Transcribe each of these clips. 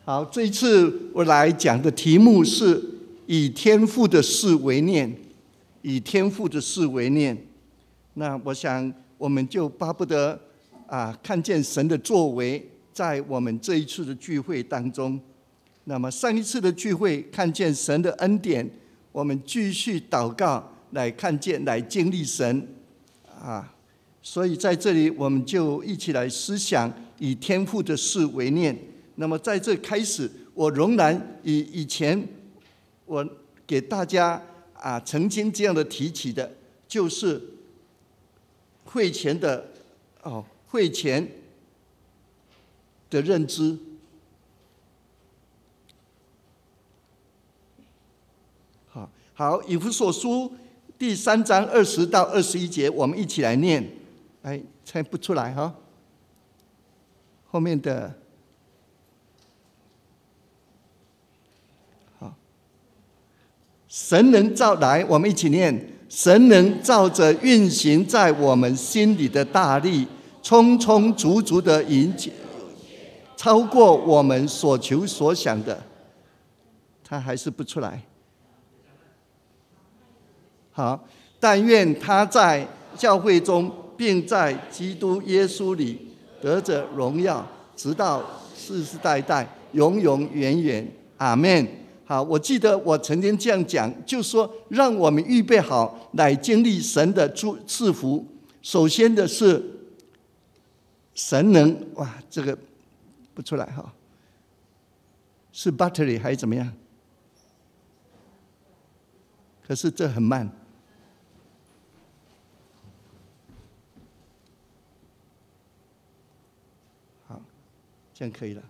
好，這一次我來講的題目是以天父的事為念，以天父的事為念。那我想我們就巴不得看見神的作為在我們這一次的聚會當中。那麼上一次的聚會看見神的恩典，我們繼續禱告來看見、來經歷神啊。所以在這裡，我們就一起來思想以天父的事為念。那麼在這開始，我仍然以以前我給大家曾經這樣的提起的，就是會前的認知。好，好，以弗所書第3章20到21節，我們一起來念。哎，猜不出來哈，後面的。好，神能照來，我們一起念：神能照著運行在我們心裡的大力，充充足足的引超過我們所求所想的。他還是不出來。好，但願他在教會中，並在基督耶穌裡得著榮耀，直到世世代代，永永遠遠。阿們。好，我記得我曾經這樣講，就是說，讓我們預備好來經歷神的祝賜福。首先的是神能，哇，這個不出來哈，是 battery 還是怎麼樣？可是這很慢。好，這樣可以了。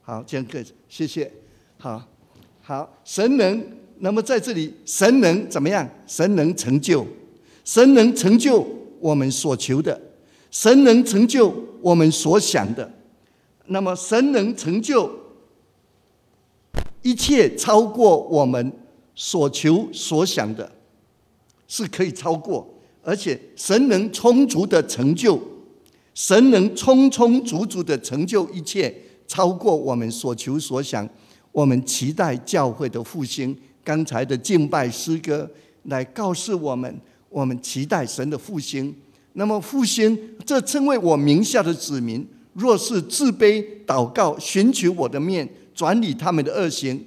好，這樣可以，謝謝。好，好，神能，那麼在這裡，神能怎麼樣？神能成就，神能成就我們所求的，神能成就我們所想的。那麼神能成就一切超過我們所求所想的，是可以超過，而且神能充足的成就，神能充充足足的成就一切，超過我們所求所想。我們期待教會的復興。剛才的敬拜詩歌來告訴我們，我們期待神的復興。那麼復興，這稱為我名下的子民，若是自卑禱告，尋求我的面，轉離他們的惡行，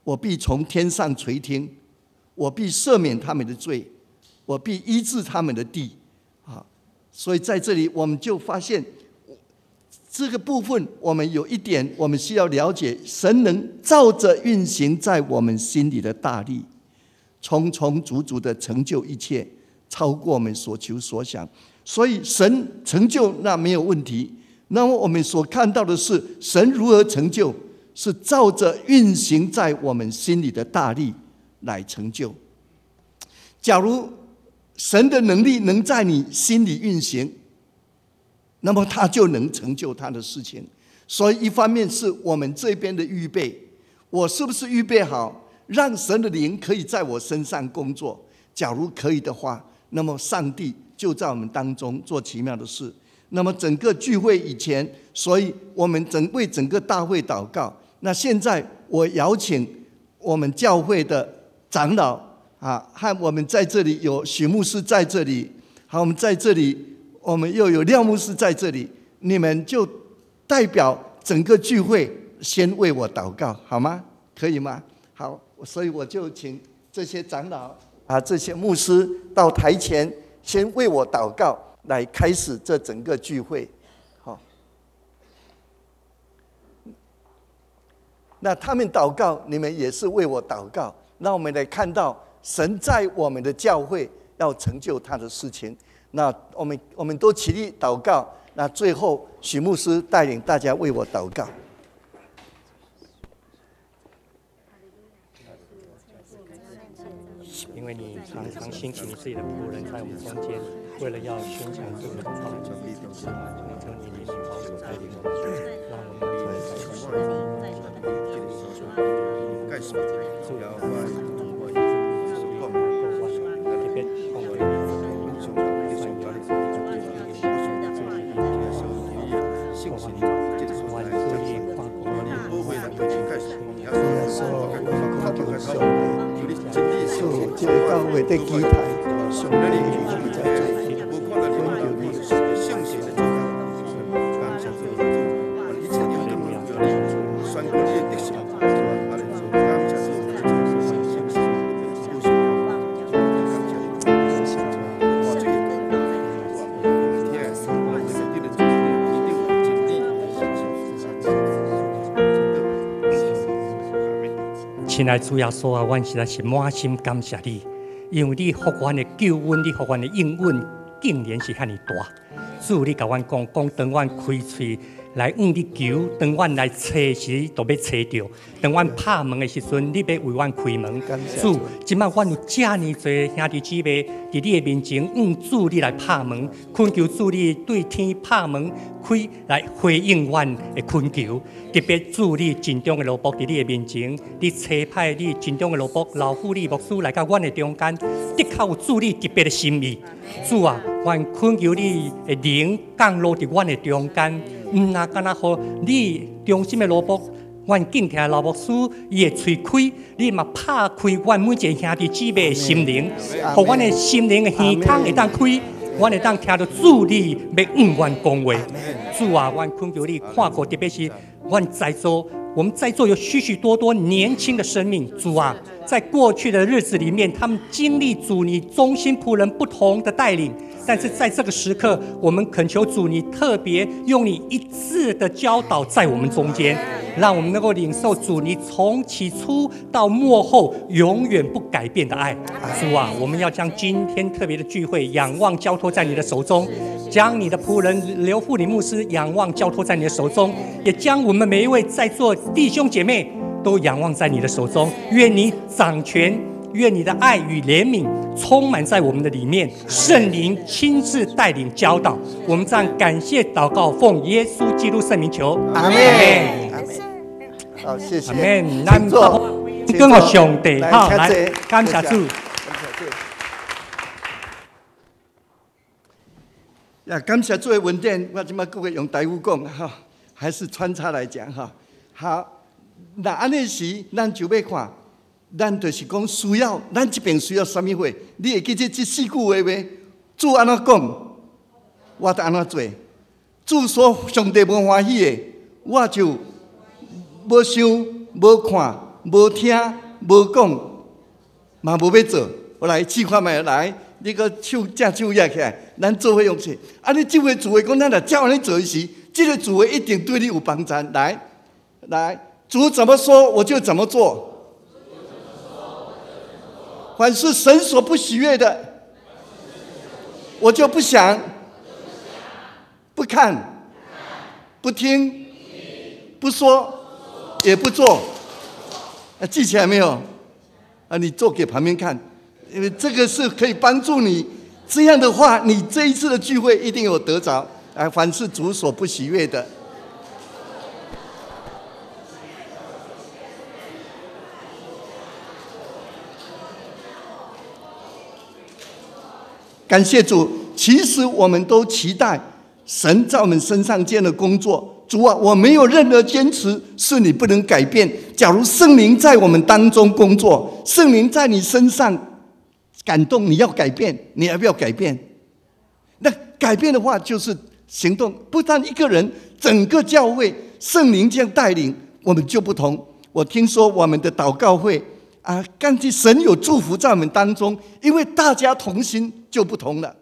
我必從天上垂聽，我必赦免他們的罪，我必醫治他們的地。啊，所以在這裡我們就發現這個部分，我們有一點我們需要了解：神能照著運行在我們心裡的大力，充充足足的成就一切，超過我們所求所想。所以神成就那沒有問題。那麼我們所看到的是神如何成就，是照著運行在我們心裡的大力來成就。假如神的能力能在你心裡運行，那麼他就能成就他的事情。所以一方面是我們這邊的預備，我是不是預備好，讓神的靈可以在我身上工作？假如可以的話，那麼上帝就在我們當中做奇妙的事。那麼整個聚會以前，所以我們為整個大會禱告。那現在我邀請我們教會的長老啊，和我們在這裡有許牧師在這裡，好，我們在這裡，我們又有廖牧師在這裡，你們就代表整個聚會先為我禱告，好嗎？可以嗎？好，所以我就請這些長老啊，這些牧師到台前先為我禱告，來開始這整個聚會。好，那他們禱告，你們也是為我禱告。那我們來看到神在我們的教會要成就他的事情。那我們都起立禱告。那最後許牧師帶領大家為我禱告。因為你常常興起你自己的僕人在我們中間，為了要宣講這個話，是啊，求你靈保守帶領我們，讓我們在耶穌，我懇求上帝，主這个教會的期待，上帝你在做，懇求你。親愛主耶穌啊，阮實在是滿心感謝你，因為你予阮的救恩，你予阮的應允，竟然是遐爾大。主，你共阮講，講當阮開喙來向你求，當阮來揣時，就欲揣著；當阮拍門的時陣，你欲為阮開門。主，這擺阮有遮爾濟兄弟姊妹佇你的面前，向主你來拍門，懇求主你對天拍門開來回應阮的懇求。特別主你盡忠的奴僕佇你的面前，你差派你盡忠的奴僕劉富利牧師來到阮的中間，的確有主你特別的心意。主啊，阮懇求你的靈降落佇阮的中間，毋若干焦予你忠心的奴僕，阮敬虔的劉牧師，伊的喙開，你嘛拍開阮每一个兄弟姊妹的心靈，予阮的心靈的耳孔會當開，阮會當聽著主你欲向阮講話。主啊，阮懇求你看顧，特別是阮在座，我們在座有許許多多年輕的生命。主啊，在過去的日子裡面，他們經歷主你忠心僕人不同的帶領，但是在這個時刻，我們懇求主你特別用你一致的教導在我們中間，讓我們能夠領受主你從起初到末後永遠不改變的愛。主啊，我們要將今天特別的聚會仰望交託在你的手中，將你的僕人劉富里牧師仰望交託在你的手中，也將我們每一位在座弟兄姐妹都仰望在你的手中。願你掌權，願你的愛與憐憫充滿在我們的裡面，聖靈親自帶領教導。我們這樣感謝禱告，奉耶穌基督聖名求，阿們。阿們。好，謝謝。阿們。咱跟我上帝，好，來，感謝主。呀，感謝主的恩典，我這擺閣會用台語講哈，還是穿插來講哈。好，那按呢時，咱就欲看，咱就是講需要，咱這邊需要啥物貨？你會記得這四句話袂？主按怎講，我就按怎做。主說上帝無歡喜的，我就無想、無看、無聽、無講，嘛無欲做。我來試看覓來，你閣手正手舉起來，咱做伙用做。啊，你這回做話講，咱若照按呢做時，這个主一定對你有幫助。來，來，主怎麼說我就怎麼做。凡是神所不喜悅的，我就不想、不看、不聽、不說、也不做。啊，記起來沒有？啊，你做給旁邊看，因為這個是可以幫助你。這樣的話，你這一次的聚會一定有得著。啊，凡是主所不喜悅的。感謝主，其實我們都期待神在我們身上這樣的工作。主啊，我沒有任何堅持是你不能改變。假如聖靈在我們當中工作，聖靈在你身上感動，你要改變，你要不要改變？那改變的話就是行動，不但一個人，整個教會聖靈這樣帶領，我們就不同。我聽說我們的禱告會啊，感覺神有祝福在我們當中，因為大家同心就不同了。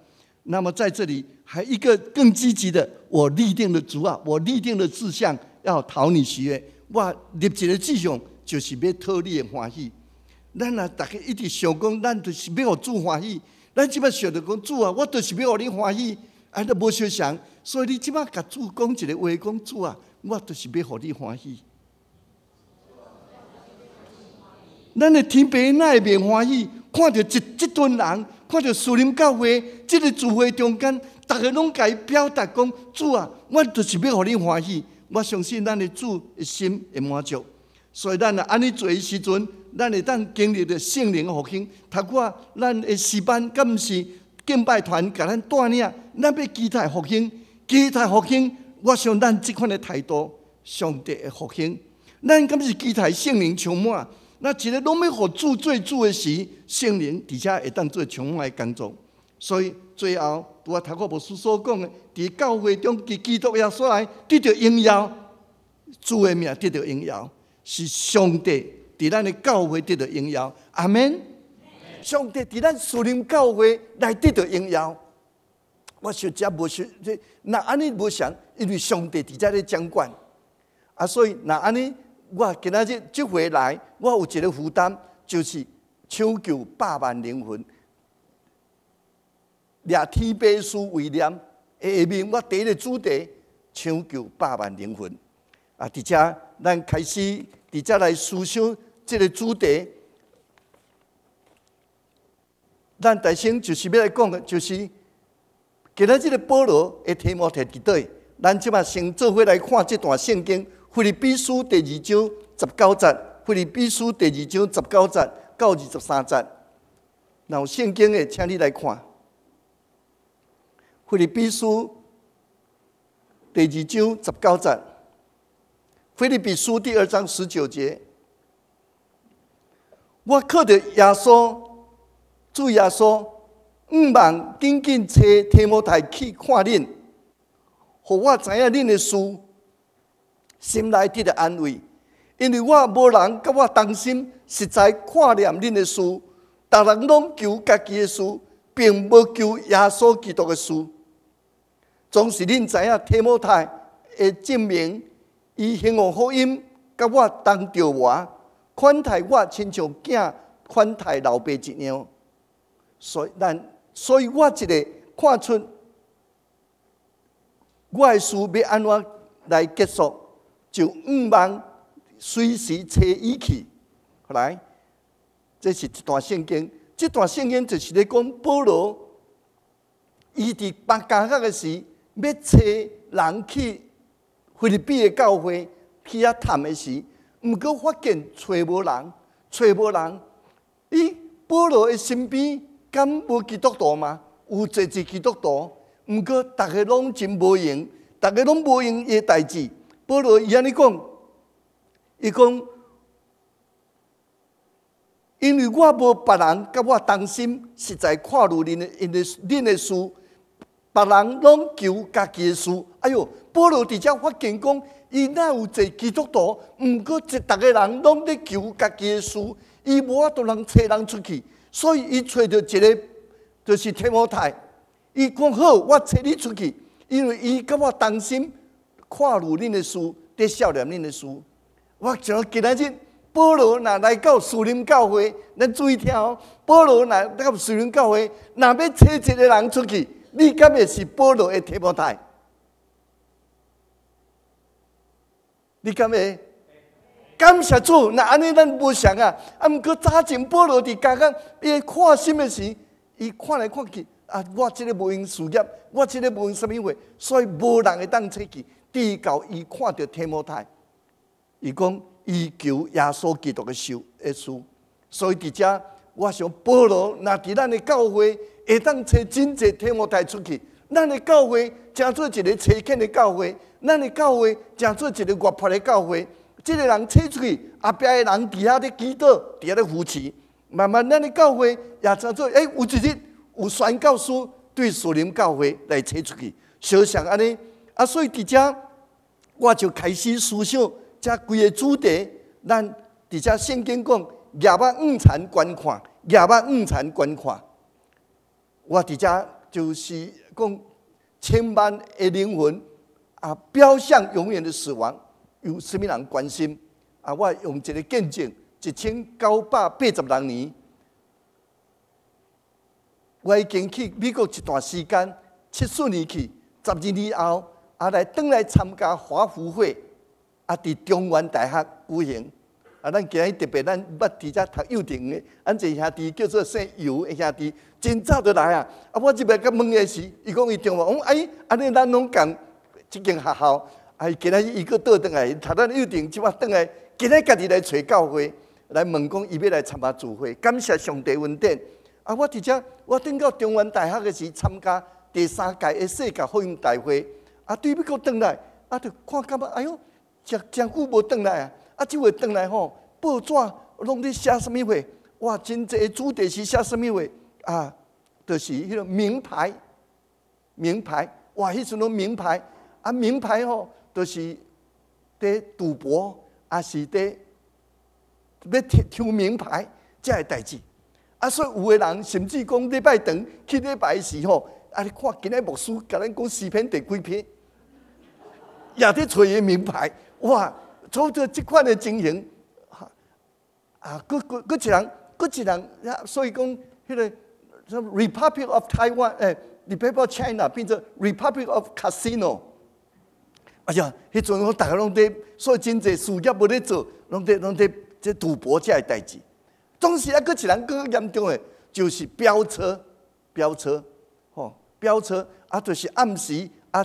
那麼在這裡還一個更積極的，我立定了主啊，我立定了志向，要討你喜悅。我立一個志向，就是欲討你的歡喜。咱若大家一直想講，咱就是欲予主歡喜。咱這擺想著講，主啊，我就是欲予你歡喜，啊，都無相像。所以你這擺共主講一個話，講主啊，我就是欲予你歡喜。咱的天父哪會袂歡喜？看著這陣人，看著樹林教會這个聚會中間，逐个攏共伊表達講，主啊，我就是欲予你歡喜。我相信咱的主的心會滿足。所以咱若按呢做的時陣，咱會當經歷著聖靈的復興。頭拄仔咱的詩班，敢毋是敬拜團共咱帶領，咱欲期待復興，期待復興，我想咱這款的態度，上帝會復興。咱敢是期待聖靈充滿？若一个攏欲予主做主的時，聖靈佇遮會當做充滿的工作。所以最後，拄仔頭拄牧師所講的，佇教會中，佇基督耶穌內得著榮耀，主的名得著榮耀，是上帝佇咱的教會得著榮耀。阿們。上帝佇咱屬靈教會來得著榮耀。我實在無想，這若按呢無相，因為上帝佇遮咧掌管。啊，所以若按呢，我今仔日這回來，我有一个負擔，就是搶救百萬靈魂。掠天父書為念，下面我第一个主題，搶救百萬靈魂。啊，佇遮咱開始佇遮來思想這个主題。咱大先就是欲來講的，就是今仔這个保羅的提摩太佇佗？咱這擺先做伙來看這段聖經，腓立比書第二章十九節，腓立比書第二章十九節到23節。若有聖經的，請你來看。腓立比書第二章十九節，腓立比書第二章十九節，我靠著耶穌，主耶穌，向望緊緊差提摩太去看恁，予我知影恁的事，心內得著安慰，因為我無人佮我同心，實在看念恁的事，逐人攏求家己的事，並無求耶穌基督的事。總是恁知影提摩太的證明，伊興旺福音，佮我同著磨，款待我親像囝款待老爸一樣。所以咱，所以我一个看出我的事欲按怎來結束，就向望隨時差伊去。來，這是一段聖經。這段聖經就是咧講保羅，伊佇監獄的時，欲差人去腓立比的教會去遐探的時，毋過發現揣無人，揣無人。伊保羅的身邊敢無基督徒嗎？有濟濟基督徒，毋過逐个攏真無閒，逐个攏無閒伊的代誌。保羅伊按呢講，伊講，因為我無別人佮我同心，實在看慮恁的、𪜶的、恁的事，別人攏求家己的事。哎喲，保羅佇遮發現講，伊若有濟基督徒，毋過一逐个人攏咧求家己的事，伊無法度通差人出去，所以伊揣著一个，就是提摩太。伊講好，我差你出去，因為伊佮我同心，看慮恁的事，佇數念恁的事。我想今仔日。保羅若來到士林教會，咱注意聽哦。保羅若來到士林教會，若欲差一个人出去，你敢會是保羅的提摩太？你敢會？感謝主，若按呢咱無相啊。啊，毋過早前保羅佇監獄，伊看心的時，伊看來看去，啊，我這个無閒事業，我這个無閒啥物貨，所以無人會當差去。直到伊看著提摩太，伊講。伊求耶穌基督的事的事，所以佇遮，我想保羅若佇咱的教會會當差真濟提摩太出去，咱的教會成做一个差遣的教會，咱的教會成做一个活潑的教會。這个人差出去，後壁的人佇遐咧祈禱，佇遐咧扶持。慢慢，咱的教會也成做，欸，有一日有宣教師對士林教會來差出去，相像按呢。啊，所以佇遮我就開始思想。這規个主題，咱佇遮聖經講，舉目向田觀看，舉目向田觀看。我佇遮就是講，千萬的靈魂啊，飆向永遠的死亡，有啥物人關心？啊，我用一个見證，1986年，我已經去美國一段時間，74年去，12年後，啊來轉來參加華福會。啊！佇中原大學舉行，啊，咱今日特別，咱捌佇遮讀幼稚園的，阮一个兄弟叫做姓尤的兄弟，真早就來啊！啊，我這擺佮問的時，伊講伊中原，我講哎，按呢咱攏仝這間學校，啊，伊今仔日伊閣倒轉來，讀咱幼稚園，這擺轉來，今日家己來揣教會，來問講伊欲來參加聚會，感謝上帝恩典。啊，我佇遮，我轉到中原大學的時，參加第三屆的世界福音大會，啊，對美國轉來，啊，就看感覺，哎喲，誠誠久無轉來啊！啊，這回轉來吼，報紙攏咧寫啥物貨？哇，真濟主題是寫啥物貨？啊，就是彼個名牌，名牌，哇，彼陣攏名牌，啊，名牌吼，就是佇賭博，抑是佇欲抽名牌，這个代誌。啊，所以有的人甚至講禮拜堂去禮拜時吼，啊，你看今仔牧師共咱講詩篇第幾篇，也佇揣伊名牌，哇！做做這款的情形，啊，閣一人，閣一人，所以講彼個 Republic of Taiwan，Republic of China 變做 Republic of Casino。哎呀，彼陣我逐家攏佇，所以真濟事業無咧做，攏佇這賭博這个代誌。總是啊，閣一人閣嚴重的，就是飆車，飆車，吼，飆車啊，就是暗時啊，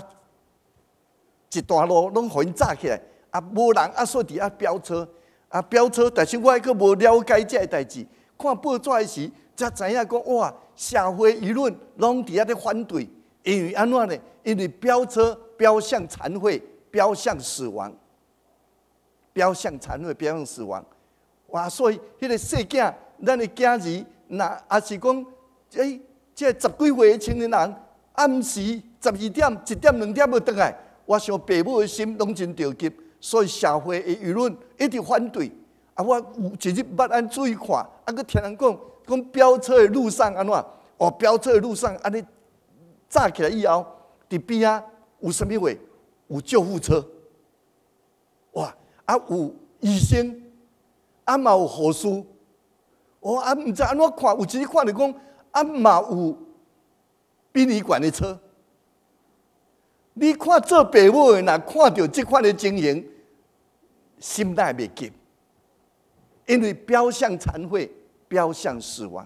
一段路攏予𪜶閘起來，啊，無人啊，所以佇遐飆車，啊，飆車，但是我還閣無了解這个代誌，看報紙的時，才知影講哇，社會輿論攏佇遐咧反對，因為按怎呢？因為飆車飆向殘廢，飆向死亡，飆向殘廢，飆向死亡。哇！所以彼個細囝，咱的囝兒，若抑是講，這十幾歲的青年人，暗時12點、1點、2點欲轉來，我想爸母的心攏真著急，所以社會的輿論一直反對。啊，我有一日捌按注意看，啊，閣聽人講，講飆車的路上按怎？哦，飆車的路上按呢閘起來以後，佇邊仔有啥物貨？有救護車，哇！啊，有醫生。啊嘛有護士，哦啊，毋知按怎看，有一日看著講，啊嘛有殯儀館的車。你看做爸母的，若看著這款的情形，心內袂急，因為飆向殘廢，飆向死亡。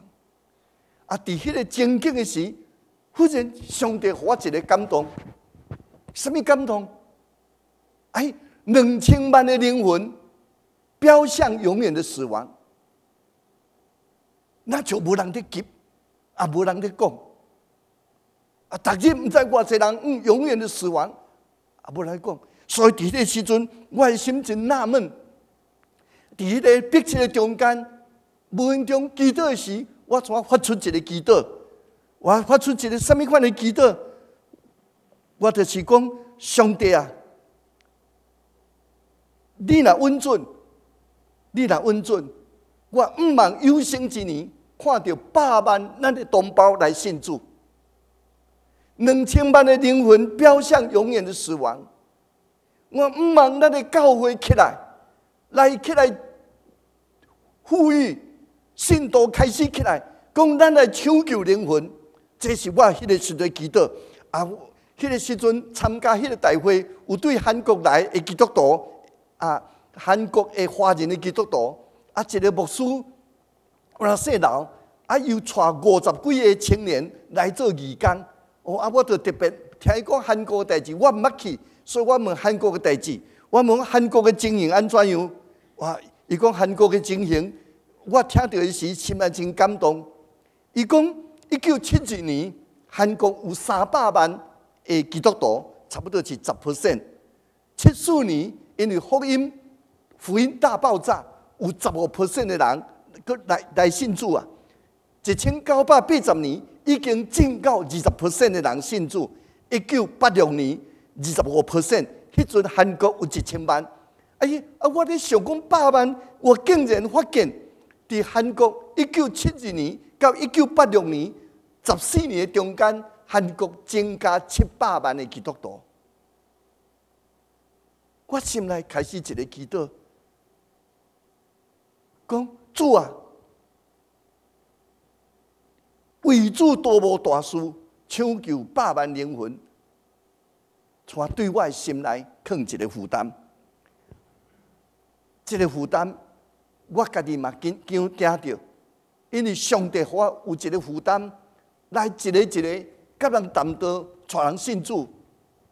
啊，佇彼個情景的時，忽然上帝予我一個感動，啥物感動？哎，2000萬的靈魂飆向永遠的死亡，那就無人佇急，也無人佇講。啊，逐日毋知偌濟人永遠的死亡，也無人講。所以佇彼個時陣，我的心真納悶。佇彼個迫切的中間，無形中祈禱的時，我怎發出一個祈禱？我發出一個啥物款的祈禱？我就是講，上帝啊，你若允准，你若允准，我毋望有生之年看著百萬咱的同胞來信主，2000萬的靈魂飆向永遠的死亡。我毋望咱的教會起來，來起來呼籲信徒開始起來，講咱來搶救靈魂。這是我彼個時陣祈禱啊！彼個時陣參加彼個大會，有對韓國來的基督徒啊，韓國的華人的基督徒啊，一個牧師，有姓劉，啊，又帶50幾个青年來做義工。哦，啊，我就特別聽伊講韓國的代誌，我毋捌去，所以我問韓國的代誌，我問韓國的情形按怎樣？哇，伊講韓國的情形，我聽著的時心內真感動。伊講1972年，韓國有300萬的基督徒，差不多是10%。74年，因為福音大爆炸，有15% 的人閣來信主啊。1980年，已經進到20% 的人信主。1986年，25%。彼陣韓國有1000萬。哎，啊，我咧想講百萬，我竟然發現，佇韓國1972年到1986年14年的中間，韓國增加700萬的基督徒。我心內開始一個祈禱，講主啊，為主多無大事，搶救百萬靈魂，帶對我的心內囥一個負擔。這個負擔，我家己嘛驚驚驚著，因為上帝予我有一個負擔，來一个一个佮人談道，帶人信主。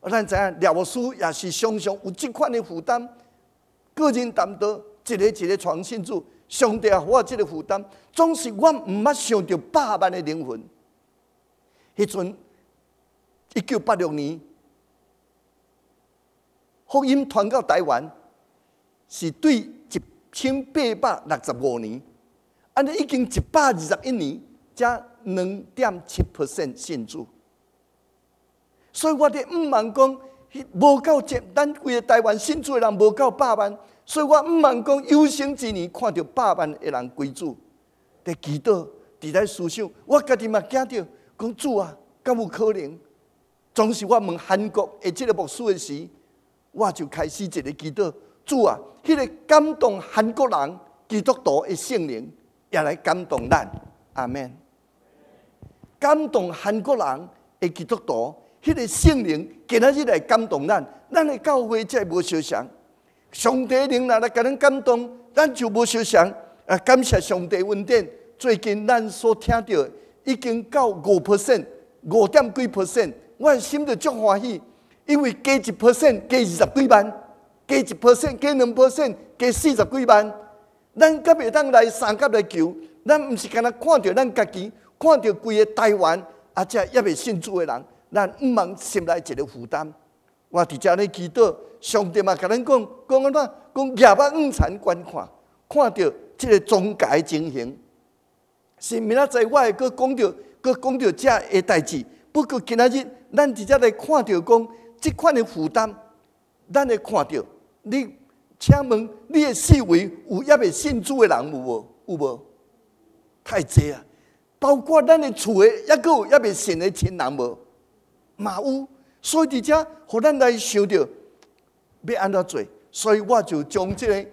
咱知影廖牧師也是常常有這款的負擔，個人談道，一个一个帶人信主。上帝予我這個負擔，總是我毋捌想著百萬的靈魂。彼陣1986年，福音傳到台灣是對1865年，按呢已經121年，才2.7% 信主。所以我佇向望講，無夠這，咱規個台灣信主的人無夠百萬，所以我向望講有生之年看著百萬的人歸主，佇祈禱，佇咧思想，我家己嘛驚著，講主啊，敢有可能？總是我問韓國的這个牧師的時，我就開始一个祈禱，主啊，彼个感動韓國人基督徒的聖靈，也來感動咱，阿們。感動韓國人的基督徒，彼个聖靈今仔日來感動咱，咱的教會才會無相仝。上帝靈若來共咱感動，咱就無相仝。啊，感謝上帝恩典，最近咱所聽著已經到5%，五點幾 percent。我的心就足歡喜，因為加1% 加20幾萬，加1% 加2% 加40幾萬。咱敢會當來相佮來求？咱毋是干焦看著咱家己，看著規个台灣，啊，這猶未信主的人，咱向望心內一个負擔。我佇遮咧祈禱，上帝嘛共咱講，講按怎？講舉目向田觀看，看著這个莊稼情形。是明仔載我會閣講著，閣講著這个代誌。不過今仔日，咱佇遮來看著講，這款的負擔，咱會看著。你請問，你的四圍有猶未信主的人有無？有無？太濟啊！包括咱的厝的，猶閣有猶未信的親人無？嘛有。所以佇遮，予咱來想著欲按怎做？所以我就將這个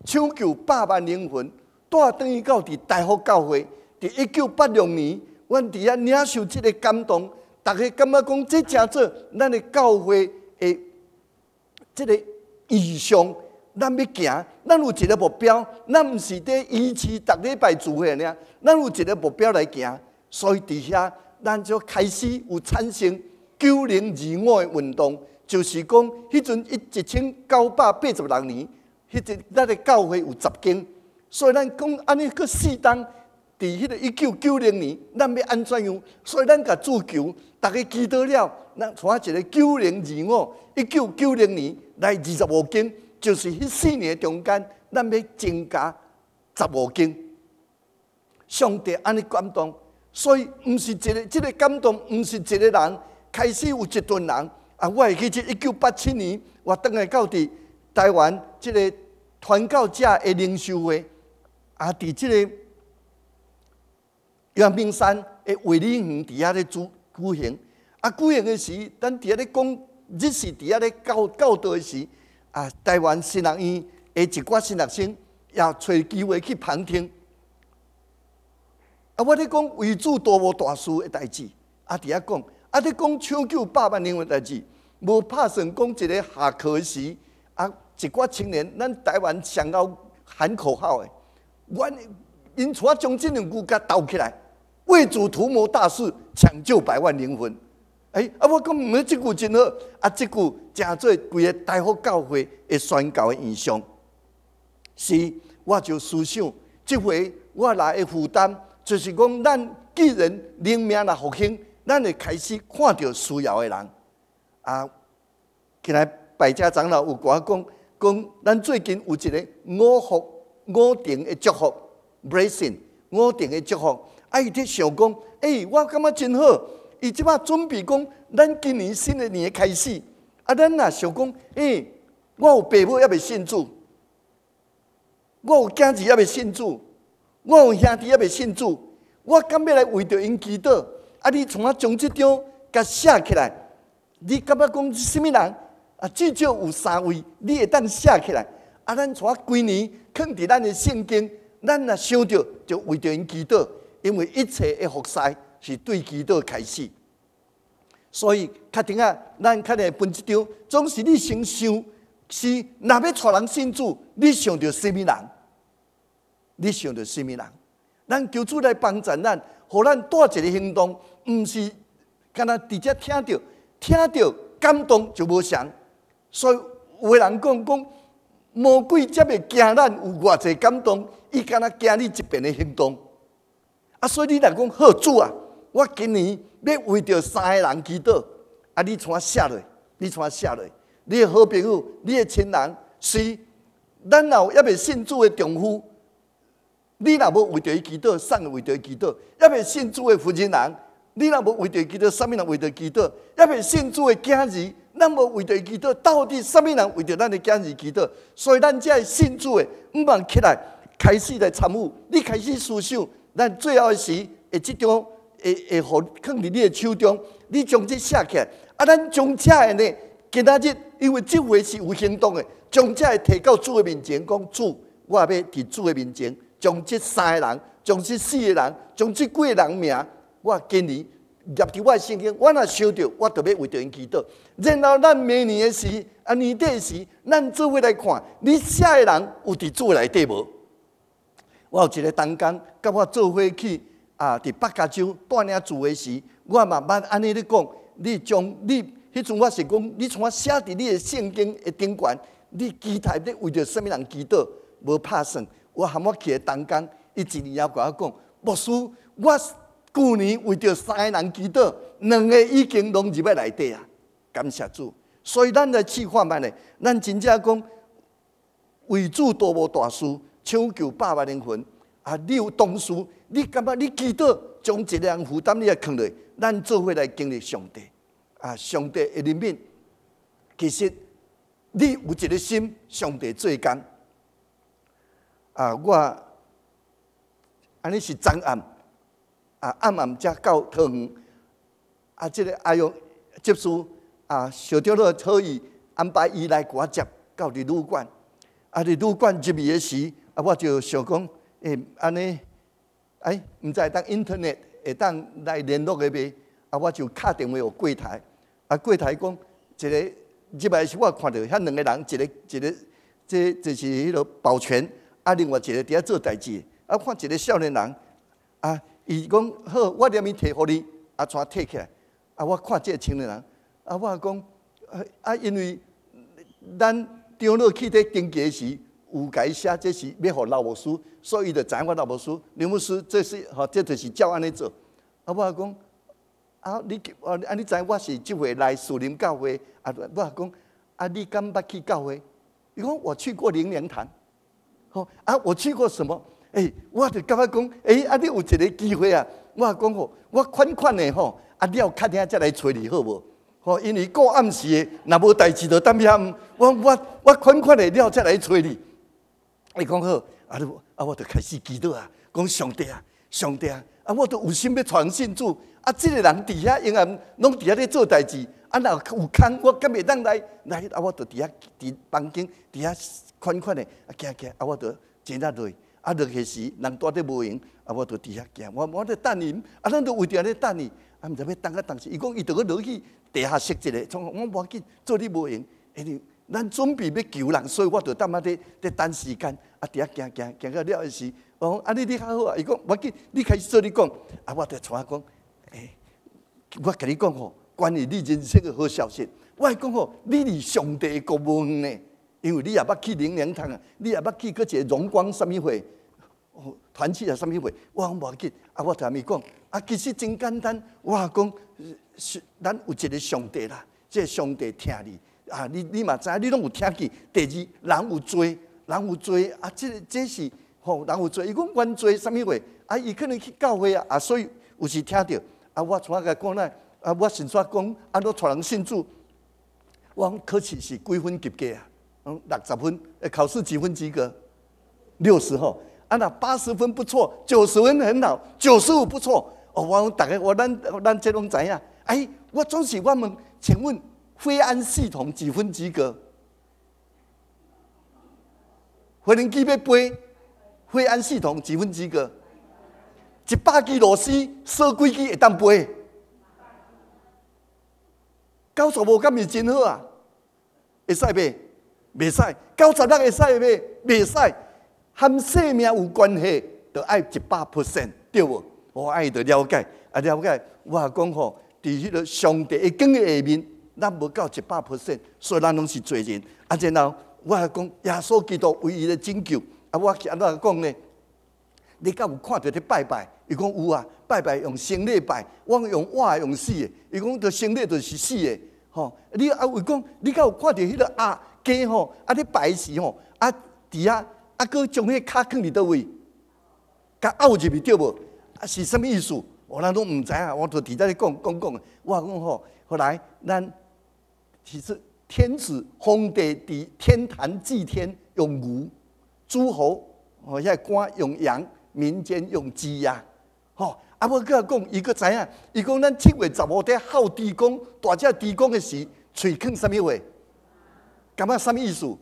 搶救百萬靈魂帶轉去到佇大福教會，佇1986年，阮佇遐領受這个感動。逐家感覺講，這成做咱的教會的這个異象，咱欲行，咱有一个目標，咱毋是佇維持逐禮拜聚會爾，咱有一个目標來行。所以佇遐，咱就開始有產生9025的運動，就是講，彼陣1986年，彼陣咱的教會有10間，所以咱講按呢閣四冬。佇彼个1990年，咱欲按怎樣？所以咱共主求，逐家祈禱了，咱創一个九零二五，一九九零年來25間，就是彼4年中間，咱欲增加十五間。上帝按呢感動，所以毋是一个，這个感動毋是一个人，開始有一群人。啊，我會記得1987年，我轉來到佇台灣這个傳教者的靈修會，啊，佇這个陽明山的衛理園佇遐咧舉舉行，啊，舉行的時，咱佇遐咧講，日時佇遐咧教教導的時，啊，台灣神學院的一寡神學生也揣機會去旁聽。啊，我咧講為主多無大事的代誌，啊，佇遐講，啊，咧講搶救百萬靈魂代誌，無拍算講一个下課時，啊，一寡青年，咱台灣上𠢕喊口號的，阮𪜶帶將這兩句共鬥起來。為主圖謀大事，搶救百萬靈魂。欸，啊，我講毋這句真好，啊，這句成做規个大福教會的宣教的異象。是，我就思想，這回我來的負擔，就是講，咱既然靈命若復興，咱會開始看著需要的人。啊，今日百家長老有共我講，講咱最近有一个五福五重的祝福，blessing 五重的祝福。啊！伊佇想講，欸，我感覺真好。伊這擺準備講，咱今年新的年的開始，啊，咱若想講，欸，我有爸母猶未信主，我有囝兒猶未信主，我有兄弟猶未信主，我敢欲來為著𪜶祈禱？啊，你創啊將這張共寫起來，你感覺講啥物人？啊，至少有三位，你會當寫起來。啊，咱創啊規年囥佇咱的聖經，咱若想著，就為著𪜶祈禱。因為一切的服侍是對祈禱開始，所以確定啊，咱較來分這張，總是你先想是若欲帶人信主，你想著啥物人？你想著啥物人？咱求主來幫助咱，予咱帶一个行動，毋是干焦直接聽著聽著感動就無相仝。所以有的人講講魔鬼才袂驚咱有偌濟感動，伊干焦驚你一遍的行動。啊，所以你若講好主啊，我今年欲為著三个人祈禱，啊，你創啊寫落，你創啊寫落，你的好朋友、你的親人，是咱若有猶未信主的丈夫，你若無為著伊祈禱，啥人為著伊祈禱？猶未信主的婦人人，你若無為著伊祈禱，啥物人為著伊祈禱？猶未信主的囝兒，咱無為著伊祈禱，到底啥物人為著咱的囝兒祈禱？所以咱這个信主的，毋通起來開始來參與，你開始思想，咱最後的時會這張會會予囥佇你的手中，你將這寫起來。啊，咱將這个呢，今仔日因為這話是有行動的，將這个提到主的面前，講主，我欲佇主的面前，將這三個人，將這四個人，將這幾個人名，我今年入佇我的聖經，我若想著，我就欲為著𪜶祈禱。然後咱明年的時，啊年底的時，咱做伙來看，你寫的人有佇主內底無？我有一個同工，佮我做伙去啊，佇北加州帶領聚會時，我嘛捌按呢咧講，你將你彼陣我是講，你從我寫佇你的聖經的頂懸，你期待咧為著啥物人祈禱，無拍算。我含我去的同工，伊一年後共我講，牧師，我舊年為著三個人祈禱，兩個已經攏入來內底啊！感謝主。所以咱來試看覓咧，咱真正講為主多無大事，搶救百萬靈魂啊！你有同事，你感覺你祈禱將一個人負擔你來囥落，咱做伙來經歷上帝啊！上帝的憐憫，其實你有一個心，上帝做工啊！我按呢是昨暗啊，暗暗才到桃園啊！這個阿勇執事啊，小長老好意安排伊來共我接到佇旅館。啊！佇旅館入去的時，啊，我就想講，欸，按呢，哎，毋知會當 internet 會當來聯絡的袂？啊，我就敲電話予櫃台，啊，櫃台講，一个入來時我看著遐兩个人，一个一个，這就是彼个保全，啊，另外一个佇遐做代誌，啊，看一个少年人，啊，伊講好，我連伊提予你，啊，帶提起來，啊，我看這个青年人，啊，我講，啊，因為咱長老去佇登記時，有共伊寫這是欲予老牧師，所以伊就知影我老牧師，劉牧師，這是吼，這就是照按呢做。啊，我講，啊，你啊，你知影我是這回來樹林教會，啊，我講，啊，你敢捌去教會？伊講我去過靈糧堂，吼，啊，我去過什麼？欸，我就感覺講，欸，啊，你有一个機會啊，我講吼，我款款的吼，啊，了較聽才來揣你好無？吼，因為過暗時的，若無代誌就等遐。我我我款款的了才來揣你。伊講好，啊，啊，我就開始祈禱啊，講上帝啊，上帝啊，啊，我都有心欲傳信主。啊，這個人佇遐永遠攏佇遐咧做代誌。啊，若有空，我敢會當來來，啊，我就佇遐佇房間佇遐款款的啊，行行，啊，我就真正落去。啊，落去時人蹛佇無閒，啊，我就佇遐行，我我咧等伊，啊，咱都為著按呢等伊，啊，毋知欲等到當時，伊講伊著閣落去地下室一下，創我無要緊，做你無閒，因為咱準備欲求人，所以我就踮仔咧咧等時間，啊，佇遐行行行到了的時，我講啊，你你較好啊，伊講無要緊，你開始做你講，啊，我就帶講，欸，我共你講吼，關於你人生的好消息，我會講吼，你佇上帝的國無遠呢，因為你也捌去靈糧堂啊，你也捌去閣一个榮光啥物會，團契啊啥物會，我講無要緊，啊，我就共伊講，啊，其實真簡單，我講是咱有一个上帝啦，這个上帝疼你，啊，你你嘛知影，你攏有聽見。第二，人有罪，人有罪，啊，這个這是吼，人有罪。伊講原罪啥物話？啊，伊可能去教會啊，啊，所以有時聽著，啊，我帶共講咧，啊，我先煞講，按怎帶人信主？我講考試是幾分及格啊？60分，欸，考試幾分及格？60吼。啊，若80分不錯，90分很好，95不錯。哦，我講逐家，我咱咱這攏知影。哎，我總是我問，請問飛安系統幾分及格？飛行機欲飛，飛安系統幾分及格？100支螺絲鎖幾支會當飛？95敢毋是真好啊？會使袂？袂使。96會使袂？袂使。和生命有關係，就愛100% 對無？我愛著了解，啊了解。我講吼，佇彼个上帝的光的下面，咱無夠100%，所以咱攏是罪人。啊，然後我講耶穌基督唯一的拯救。啊，我是按怎講呢？你敢有看著咧拜拜？伊講有啊，拜拜用生禮拜，我講用活的用死的。伊講著生禮就是死的，吼，你啊有講，你敢有看著彼個鴨雞吼？啊咧排時吼，啊佇遐啊，閣將彼個跤囥佇佗位，共拗入去對無？啊是啥物意思？我咱攏毋知影，我就佇遮咧講講講。我講吼，後來咱其實天子皇帝佇天壇祭天用牛，諸侯哦遐官用羊，民間用雞鴨，吼。啊！我閣講，伊閣知影，伊講咱7月15佇孝豬公，大隻豬公的時，喙囥啥物話？感覺啥物意思？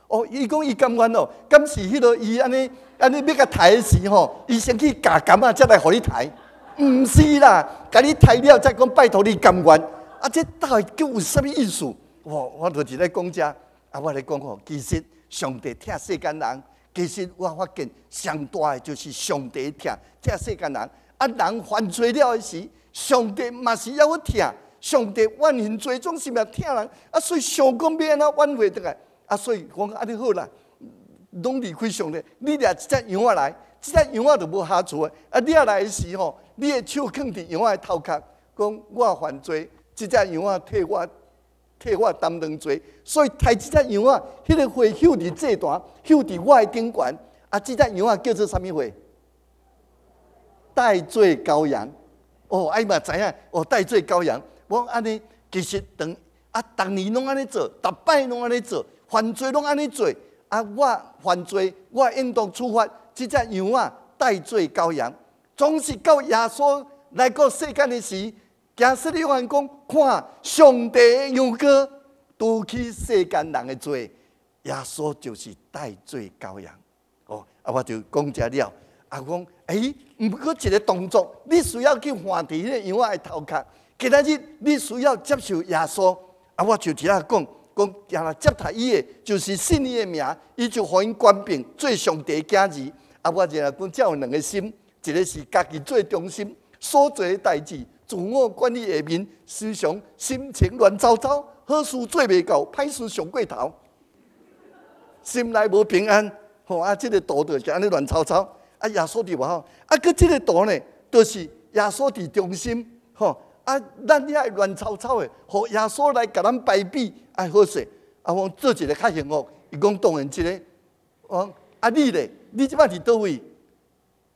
哦，伊講伊甘願哦，敢是彼個伊按呢按呢欲共刣的時吼，伊先去咬柑仔，才來予你刣？毋是啦，共你刣了才講拜託你甘願。啊，這到底閣有啥物意思？我就是咧講這，啊，我咧講吼，其實上帝疼世間人。其實我發現上大的就是上帝疼疼世間人，啊人犯罪了的時，上帝嘛是猶疼，上帝萬人罪總是嘛疼人，啊所以想講欲按怎挽回轉來，啊所以講按呢好啦，攏離開上帝，你掠一隻羊仔來，這隻羊仔就無瑕疵的，啊掠來的時吼，你的手囥佇羊仔的頭殼，講我犯罪，這隻羊仔替我。替我擔當罪，所以刣這隻羊仔，彼個血溴佇祭壇，溴佇我的頂懸。啊，這隻羊仔叫做啥物貨？代罪羔羊。哦，啊伊嘛知影，哦，代罪羔羊。我講按呢，其實當啊，逐年攏按呢做，逐擺攏按呢做，犯罪攏按呢做。啊，我犯罪，我應當處罰。這隻羊仔代罪羔羊，總是到耶穌來到世間的時。行洗禮約翰講，看上帝的羊羔，除去世間人的罪，耶穌就是代罪羔羊。哦，啊，我就講這了。啊，講，欸，毋過一個動作，你需要去換佇彼個羊仔的頭殼。今仔日你需要接受耶穌。啊，我就佇遐講，講，若接待伊的，就是信伊的名，伊就予𪜶權柄做上帝的囝兒。啊，我就講，這有兩個心，一個是家己做中心，所做的代誌。自我管理下面，思想心情亂糟糟，好事做袂到，歹事上過頭，心內無平安。吼啊，這個圖就是按呢亂糟糟。啊，耶穌佇外口，啊，閣這個圖呢，就是耶穌佇中心。吼啊，咱遐亂糟糟的，予耶穌來共咱排比，啊好勢。啊，我做一個較幸福。伊講當然這個，我講啊你咧，你這擺佇佗位？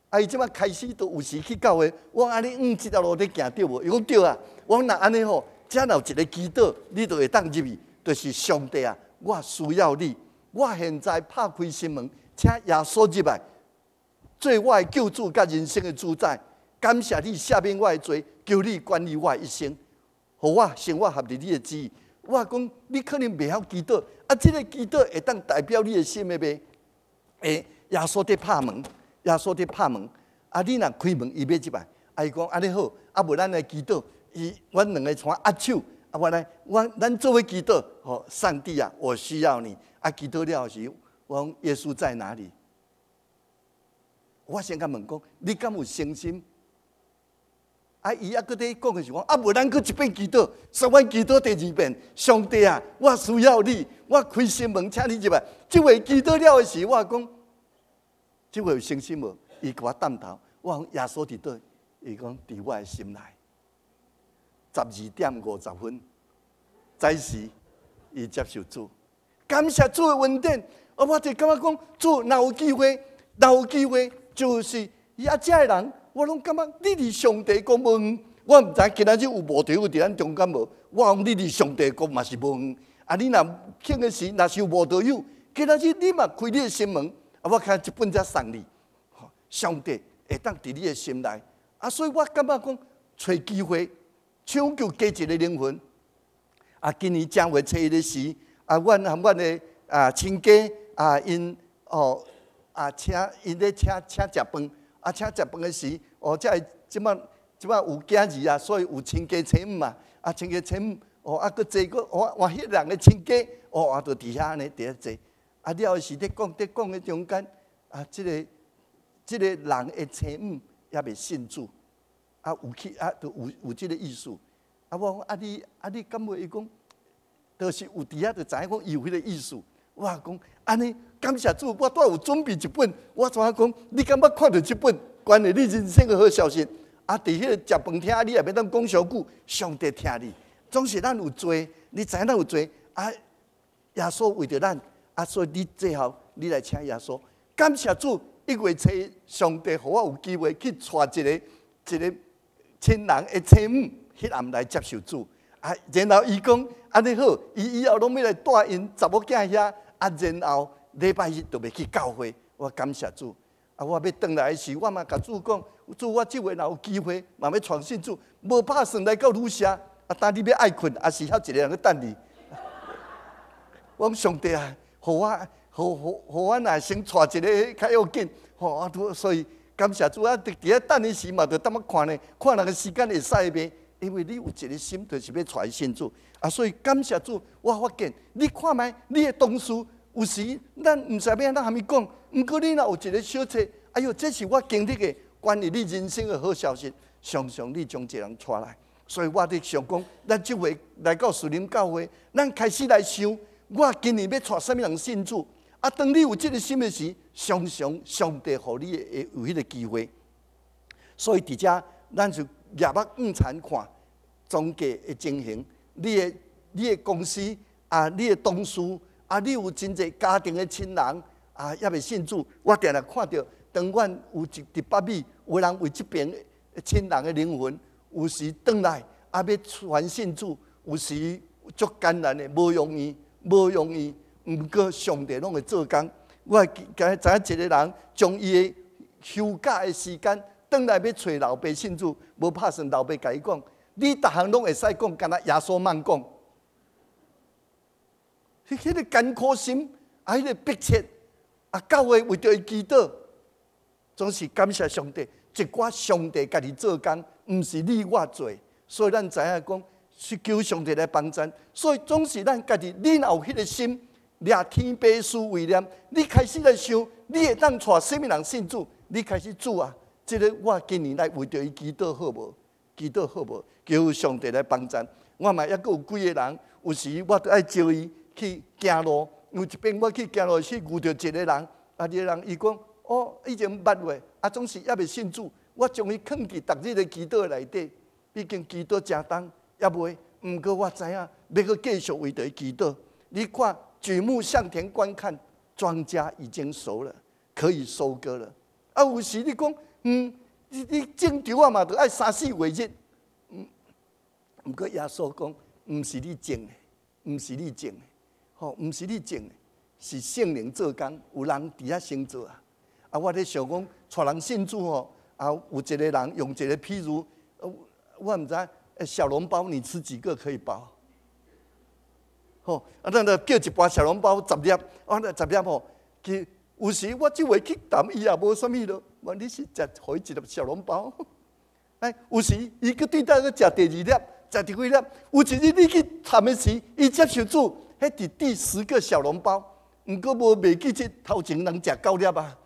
啊！伊這擺開始都有時去教會，我講啊，你往這條路咧行對無？伊講對啊。我講若按呢吼，遮若有一個祈禱，你就會當入去，就是上帝啊！我需要你，我現在拍開心門，請耶穌入來，做我的救主佮人生的主宰。感謝你赦免我的罪，求你管理我的一生，予我生活合佇你的旨意。我講你可能袂曉祈禱，啊，這個祈禱會當代表你的心的袂？欸，耶穌佇拍門。耶穌佇拍門，啊！你若開門，伊欲入來。啊！伊講按呢好，啊無咱來祈禱。伊，阮兩个帶握手，啊，我來，我咱做伙祈禱。吼，上帝啊，我需要你。啊，祈禱了時，我講耶穌在哪裡？我先共問講，你敢有誠心？啊！伊猶閣佇講的時講，啊無咱閣一遍祈禱，所以阮祈禱第二遍。上帝啊，我需要你，我開心門，請你入來。這回祈禱了的時，我講。這回有誠心無？伊共我點頭。我講耶穌佇佗？伊講佇我的心內。12點50分，早時伊接受主，感謝主的恩典。我就感覺講，主若有機會，若有機會，就是伊啊，遮的人，我攏感覺你離上帝國無遠。我毋知今仔日有慕道友佇咱中間無？我講你離上帝國嘛是無遠。啊，你若肯的時，若是有慕道友，今仔日你嘛開你的心門。啊！我看這本才送你，上帝會當佇你的心內。啊，所以我感覺講，揣機會搶救加一個靈魂。啊，今年正月初一的時，啊，阮和阮的啊親家啊，𪜶哦啊請𪜶咧請請食飯，啊請食飯的時，哦，才會這擺這擺有囝兒啊，所以有親家親母嘛，啊親家親母，哦啊閣坐閣哦換彼人的親家，哦啊就佇遐按呢佇遐坐。啊了時佇講佇講的中間，啊這个這个人的親母猶未信主，啊有去啊，就有有這个意思。啊我講啊你啊你敢會伊講，就是有佇遐就知影講伊有彼个意思。我講按呢感謝主，我拄有準備一本，我怎講？你敢捌看著這本關於你人生的好消息？啊，佇彼个食飯廳，你也欲當講小久，上帝疼你。總是咱有罪，你知影咱有罪啊？耶穌為著咱啊，所以你最後你來請耶穌。感謝主，1月初上帝予我有機會去帶一个一个親人的妻母，彼暗來接受主。啊，然後伊講按呢好，伊以後攏欲來帶𪜶查某囝遐，啊，然後禮拜日就欲去教會。我感謝主。啊，我欲轉來時，我嘛共主講，主，我這回若有機會，嘛欲帶信主，無拍算來到旅社。啊，當你欲愛睏，抑是遐一个人去等你。我講上帝啊，予我，予予予我若先帶一个較要緊，吼啊！所以感謝主啊！佇遐等的時嘛，就淡薄看呢，看人的時間會使袂？因為你有一个心，就是欲帶伊信主啊！所以感謝主，我發現你看覓，你的同事有時咱毋知欲按怎含伊講，毋過你若有一个小冊，哎喲，這是我經歷的關於你人生的好消息，常常你將一个人帶來。所以我佇想講，咱這回來到樹林教會，咱開始來想，我今年欲帶啥物人信主？啊，當你有這个心的時，常常上帝予你會有彼个機會。所以佇遮，咱就舉目向田看，莊稼的情形，你的公司啊，你的同事啊，你有真濟家庭的親人啊，猶未信主。我定定看著，當阮有一佇北美有人為這爿親人的靈魂，有時轉來啊，欲傳信主，有時足艱難的，無容易，無容易。毋過上帝攏會做工。我今日知影一個人將伊的休假的時間轉來欲揣老爸信主，無拍算老爸共伊講，你逐項攏會使講，干焦耶穌莫講。彼个艱苦心，啊，彼个迫切，啊，教會為著伊祈禱，總是感謝上帝。一寡上帝家己做工，毋是你我做，所以咱知影講是求上帝來幫贊。所以總是咱家己，你若有彼个心，掠天父思為念，你開始來想，你會當帶啥物人信主？你開始主啊，這个我今年來為著伊祈禱好無？祈禱好無？求上帝來幫贊。我嘛猶閣有幾个人，有時我都愛招伊去行路。有一擺我去行路時，遇著一个人，啊，這个人伊講，哦，以前捌過，啊，總是猶未信主。我將伊囥佇逐日的祈禱內底，畢竟祈禱誠重，猶未。毋過我知影，欲閣繼續為著伊祈禱。你看，舉目向田觀看，莊稼已經熟了，可以收割了。啊，有時你講，你種稻仔嘛，著愛三四月日。毋過耶穌講，毋是你種的，毋是你種的，吼，毋是你種的，是聖靈做工，有人佇遐先做啊。啊，我咧想講，帶人信主吼，啊，有一个人用一个譬如，我毋知，小籠包你吃幾個可以飽？吼，啊，咱就叫一盤小籠包十粒，啊，十粒吼，其有時我這回去談伊也無啥物咯，我你是食予伊一粒小籠包？哎，有時伊閣對待閣食第二粒，食第幾粒？有一日你去談的時，伊接受主，彼是第10個小籠包，毋過無袂記得頭前人食九粒啊，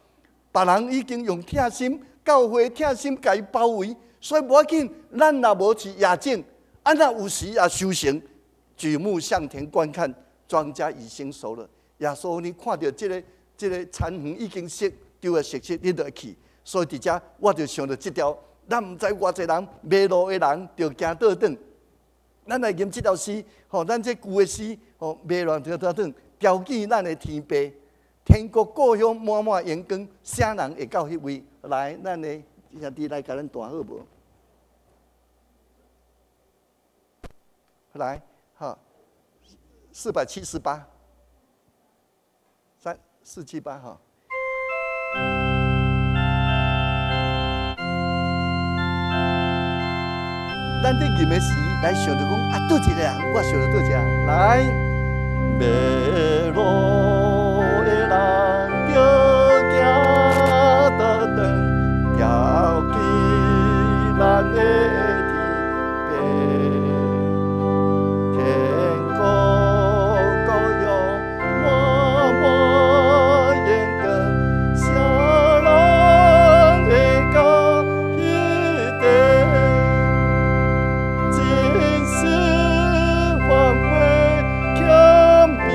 別人已經用疼心、教會疼心共伊包圍，所以無要緊，咱若無是野種，啊，若有時也修成。舉目向田觀看，莊稼已經熟了。耶穌，你看著這个田園已經熟，丟個熟悉，你就會去。所以佇遮，我就想著這條，咱毋知偌濟人迷路的人，著行倒轉。咱來吟這條詩，吼，咱這舊的詩，吼，迷路著倒轉，調見咱的天父，天國故鄉滿滿榮光，啥人會到彼位？來，咱的兄弟來共咱彈好無？來。好，478，3478哈。咱佇吟的時來想著講啊，佗一個人，我想著佗一個人來。迷路的人著行倒轉，調見咱的天父，天國故鄉滿滿榮光，啥人會到彼地？真實歡喜謙卑，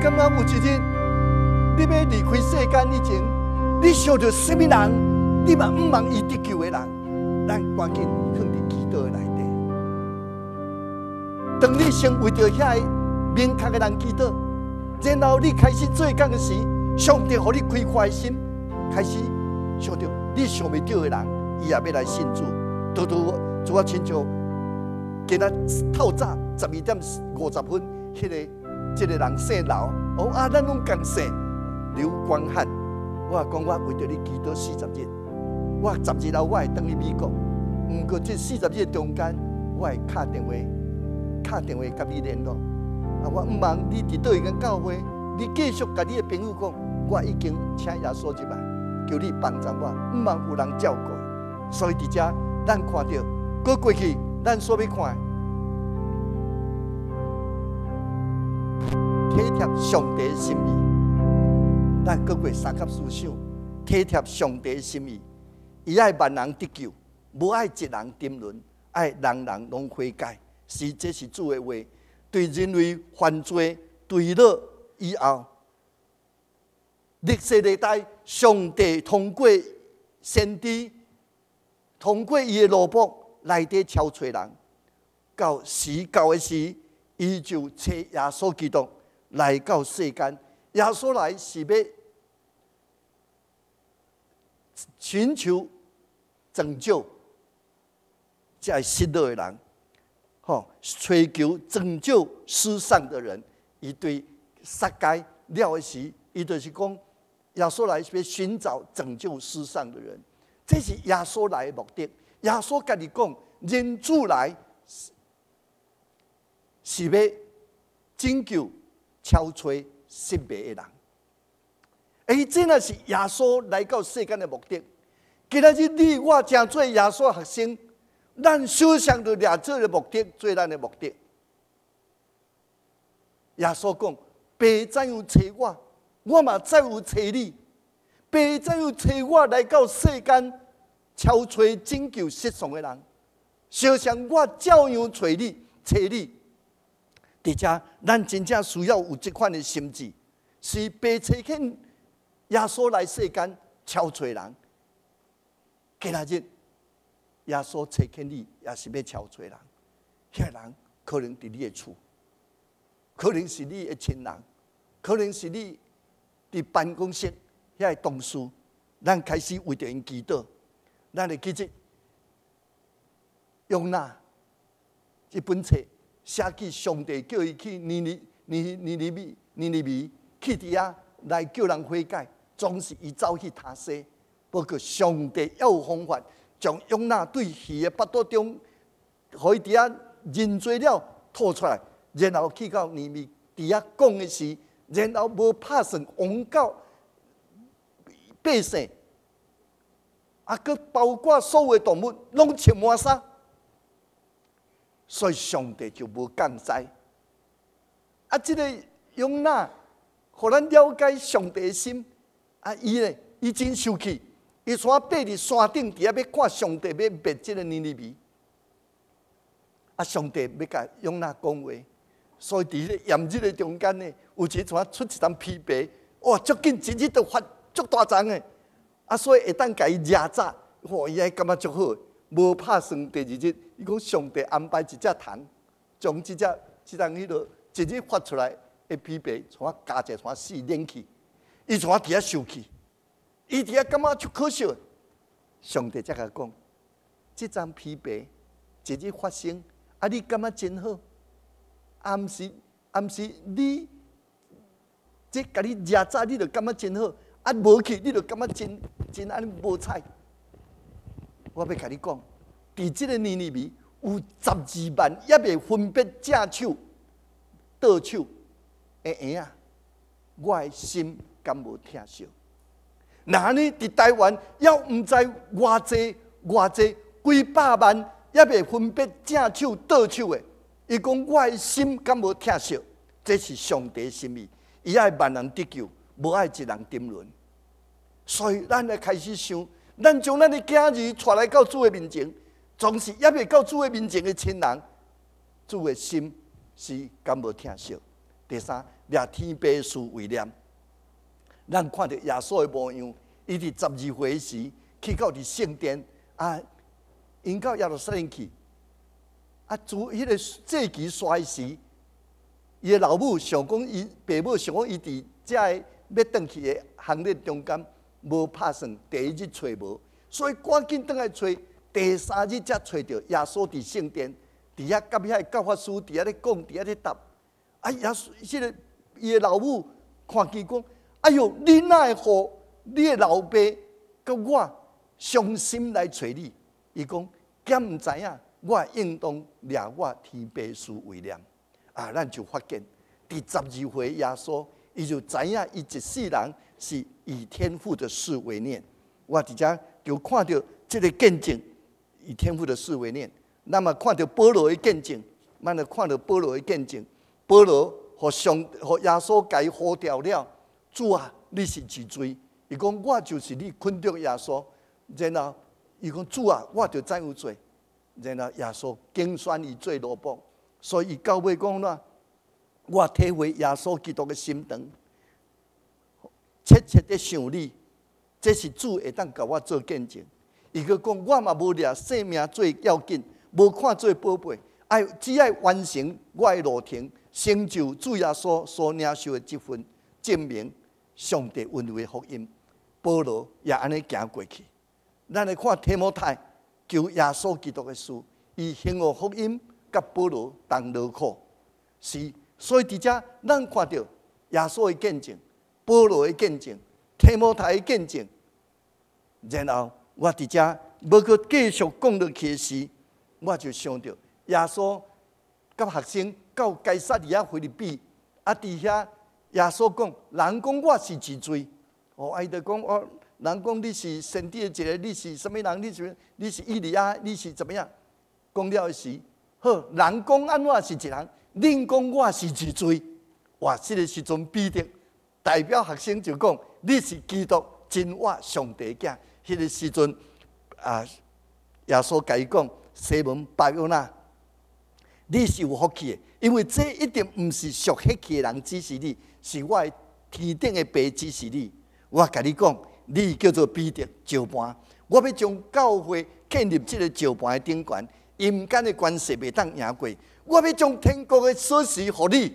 感覺有一日，你欲離開世間以前，你想著啥物人，你嘛向望伊得救的人，咱趕緊囥佇祈禱的內底。當你先為著遐个明確的人祈禱，然後你開始做工的時，上帝予你開闊的心，開始想著你想袂著的人，伊也欲來信主。拄拄拄仔親像今仔透早12點50分，彼个這个人姓劉，哦啊，咱攏仝姓劉光漢。我講我為著你祈禱四十日，我十日後我會轉去美國。毋過這四十日中間，我會敲電話，敲電話共你聯絡。啊，我向望你佇佗一間教會，你繼續共你的朋友講，我已經請耶穌入來，求你幫助我，向望有人照顧。所以佇遮，咱看著，閣過去，咱所欲看的，體貼上帝的心意。咱閣過三級思想，體貼上帝的心意，伊愛萬人得救，無愛一人沉淪，愛人人攏悔改。是，這是主的話。對人類犯罪墜落以後，歷世歷代，上帝通過先知，通過伊的奴僕來佇召揣人，到時到的時，伊就差耶穌基督來到世間。耶穌來是欲尋求拯救這个失落的人，吼，尋求拯救失喪的人。伊對殺戒了的時，伊就是講耶穌來是欲尋找拯救失喪的人，這是耶穌來的目的。耶穌家己講，人子來是欲拯救召揣失迷的人。欸，這若是耶穌來到世間的目的。今仔日你我成做耶穌學生，咱首先就掠這个目的做咱的目的。耶穌講：爸怎樣差我，我嘛怎樣差你。爸怎樣差我來到世間，召揣拯救失喪的人，相像我照樣揣你，差你。佇遮，咱真正需要有這款的心志，是爸差遣耶穌來世間召揣人。今仔日耶穌差遣你，也是欲召揣人。彼个人可能佇你的厝，可能是你的親人，可能是你佇辦公室遐个同事。咱開始為著𪜶祈禱，咱會記得約拿這本冊寫記上帝叫伊去尼尼尼尼尼微尼尼微去佇遐來叫人悔改，總是伊走去他施。不過上帝猶有方法，將約拿對魚的腹肚中，予伊佇遐認罪了吐出來，然後去到尼尼微佇遐講的時，然後無拍算王到百姓，啊，閣包括所有的動物攏穿滿衫，所以上帝就無降災。啊，這个約拿，予咱了解上帝的心。啊，伊呢，伊真生氣，伊煞爬佇山頂，佇遐欲看上帝欲滅這个尼尼微。啊，上帝欲共約拿講話，所以佇彼个炎熱的中間呢，有一陣出一層皮白，哇，足緊一日就發足大層的。啊，所以會當共伊掠早，哇，伊還感覺足好，無拍算第二日，伊講上帝安排一隻蟲，將這隻這層彼落一日發出來的皮白，從啊加者從啊死碾去，伊從啊佇遐受氣，伊佇遐感覺足可惜。上帝才共講，這層皮白一日發生，啊，你感覺真好，啊，毋是，啊，毋是你這共你掠早，你就感覺真好。啊，無去，你就感覺真真按呢無彩。我欲共你講，佇這个尼尼微有十二萬猶未分別正手、倒手的嬰仔，我的心敢無疼惜？若按呢，佇台灣猶毋知偌濟偌濟幾百萬猶未分別正手倒手的，伊講我的心敢無疼惜？這是上帝心意，伊愛萬人得救，無愛一人沉淪。所以，咱來開始想，咱將咱的囝兒帶來到主的面前，總是猶未到主的面前的親人，主的心是敢無疼惜？第三，掠天父的事為念。咱看著耶穌的模樣，伊佇12歲時去到佇聖殿啊，𪜶到耶路撒冷去啊，主彼个祭期煞時，伊的老母想講，伊爸母想講，伊佇遮个欲轉去的行列中間無拍算，第一日揣無，所以趕緊轉來揣，第三日才揣著耶穌佇聖殿，佇遐佮遐个教法師佇遐咧講，佇遐咧答。啊，耶穌彼个伊的老母看見講：哎喲，你哪會予你的老爸佮我傷心來揣你？伊講，敢毋知影，我應當掠我天父事為念。啊，咱就發現，佇12歲耶穌，伊就知影伊一世人是以天父的事為念。我佇遮就看著這个見證，以天父的事為念。那麼看著保羅的見證，咱就看著保羅的見證。保羅予上予耶穌共伊呼召了，主啊，你是治罪。伊講我就是你捆綁耶穌，然後伊講主啊，我就知有罪。然後耶穌揀選伊做奴僕，所以伊到尾講啦，我體會耶穌基督的心腸，切切的想你，這是主會當共我做見證。伊閣講我嘛無掠性命做要緊，無看做寶貝，愛只愛完成我的路程，成就主耶穌所領受的這份證明上帝恩惠的福音。保羅也按呢行過去。咱來看提摩太求耶穌基督的事，伊興予福音佮保羅同勞苦，是所以佇遮咱看著耶穌的見證、保羅的見證、提摩太的見證，然後我佇遮欲閣繼續講落去的時，我就想著耶穌佮學生到該撒利亞腓立比，啊，佇遐耶穌講：人講我是一罪，哦，啊，伊就講哦，人講你是先知的一个，你是啥物人？你是以利亞？你是怎麼樣？講了的時，好，人講按怎是一人，恁講我是一罪。哇！這个時陣彼得代表學生就講：你是基督真活上帝囝。彼个時陣啊，耶穌共伊講：西門巴約拿，你是有福氣的，因為這一定毋是屬血氣的人指示你，是我的天頂的爸指示你。我共你講，你叫做彼得石盤，我欲將教會建立這个石盤的頂懸，陰間的權勢袂當贏過。我欲將天國的鎖匙予你，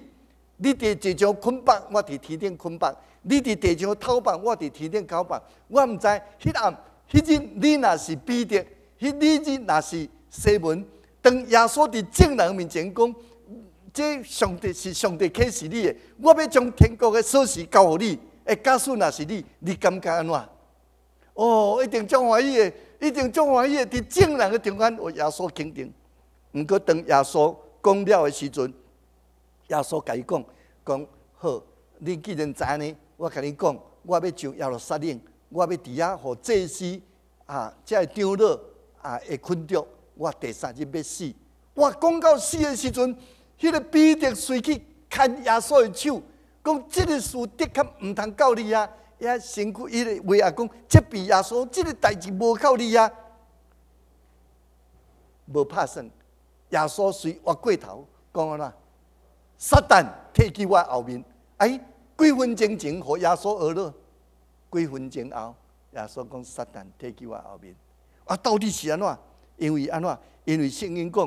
你佇地上捆綁，我佇天頂捆綁；你佇地上頭綁，我佇天頂口綁。我毋知彼暗彼日你若是彼得，彼日若是西門，當耶穌佇眾人面前講，這上帝是上帝啟示你的，我欲將天國的鎖匙交予你。欸，假使若是你，你感覺按怎？哦，一定足歡喜的，一定足歡喜的。佇眾人的中間，予耶穌肯定。毋過當耶穌講了的時陣，耶穌共伊講講好，你既然知按呢，我共你講，我欲上耶路撒冷，我欲佇遐予祭司啊，這个長老啊會捆著，我第三日欲死。我講到死的時陣，彼个彼得隨去牽耶穌的手。講這个事的確毋通到你啊！遐身軀彼个話也講，責備耶穌，這个代誌無到你啊，無拍算。耶穌隨越過頭講按怎？撒旦退去我後面。哎，幾分鐘前予耶穌呵咾，幾分鐘後，耶穌講撒旦退去我後面。啊，到底是按怎？因為按怎？因為聖經講，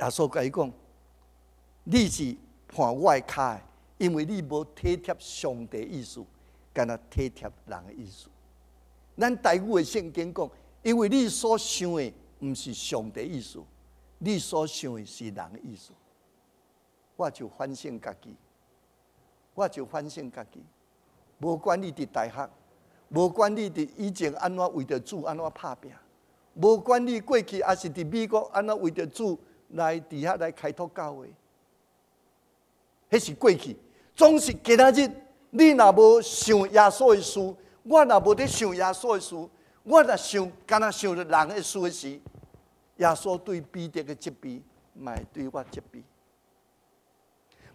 耶穌共伊講，你是絆我的跤的，因為你無體貼上帝意思，干焦體貼人的意思。咱台語的聖經講，因為你所想的毋是上帝意思，你所想的是人的意思。我就反省家己，我就反省家己。無管你佇大學，無管你佇以前按怎為著主按怎拍拚，無管你過去抑是佇美國按怎為著主來佇遐來開拓教會。彼是過去，總是今仔日，你若無想耶穌的事，我若無佇想耶穌的事，我若想干焦想著人的事的時，耶穌對彼得的責備，嘛會對我責備。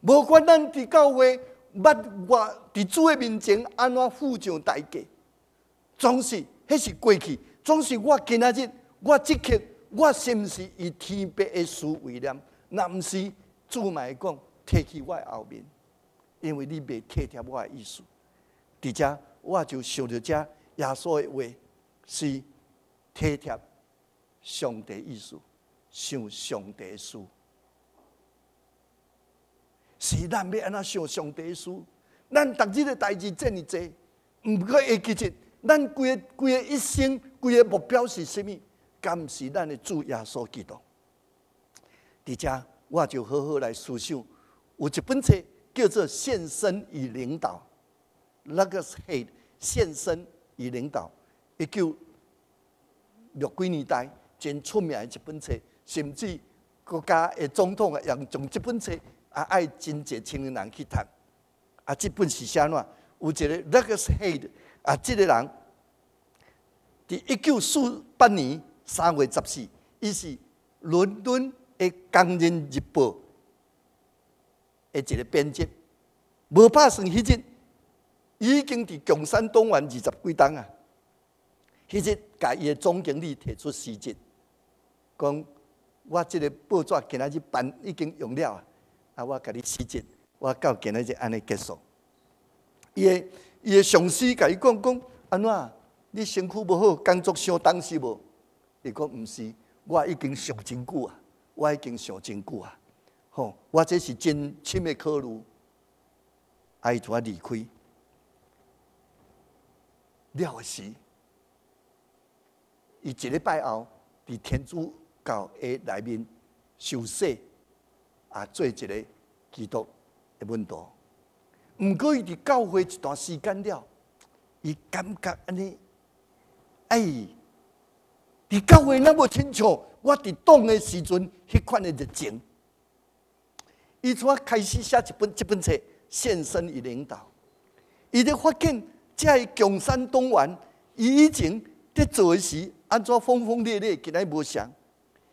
無管咱佇教會捌我佇主的面前按怎付上代價，總是彼是過去，總是我今仔日我這刻我是毋是以天父的事為念？若毋是，主嘛會講。退去我的後面，因為你袂體貼我的意思。佇遮我就想著遮耶穌的話是體貼上帝意思，想上帝的事。是咱欲按怎想上帝的事？咱逐日的代誌這爾濟，毋過會記得，咱規个規个一生，規个目標是啥物？敢毋是咱的主耶穌基督？佇遮我就好好來思想，有一本冊叫做《獻身與領導》，Loggerhead 獻身與領導，1960幾年代真出名的一本冊，甚至國家的總統啊，用將這本冊啊愛真濟青年人去讀。啊，這本是啥物？有一個 Loggerhead 啊，這個人佇1948年3月14，伊是倫敦的《工人日報》的一個編輯。無拍算彼日，已經佇共產黨員20幾冬啊。彼日，共伊的總經理提出辭職，講我這個報紙今仔日辦已經用了啊，啊，我共你辭職，我到今仔日按呢結束。伊的上司共伊講講，按怎？你身軀無好，工作傷重是無？伊講毋是，我已經想真久啊，我已經想真久啊。吼，我這是真深的考慮，啊，伊就愛離開。了的時，伊一禮拜後，佇天主教的內面受洗，啊，做一個基督的門徒。毋過伊佇教會一段時間了，伊感覺按呢，哎，佇教會那無親像我佇黨的時陣，彼款的熱情。伊才開始寫一本這本冊《獻身與領導》。伊就發現，這个共產黨員，伊以前佇做的時，按怎轟轟烈烈，今仔無相仝。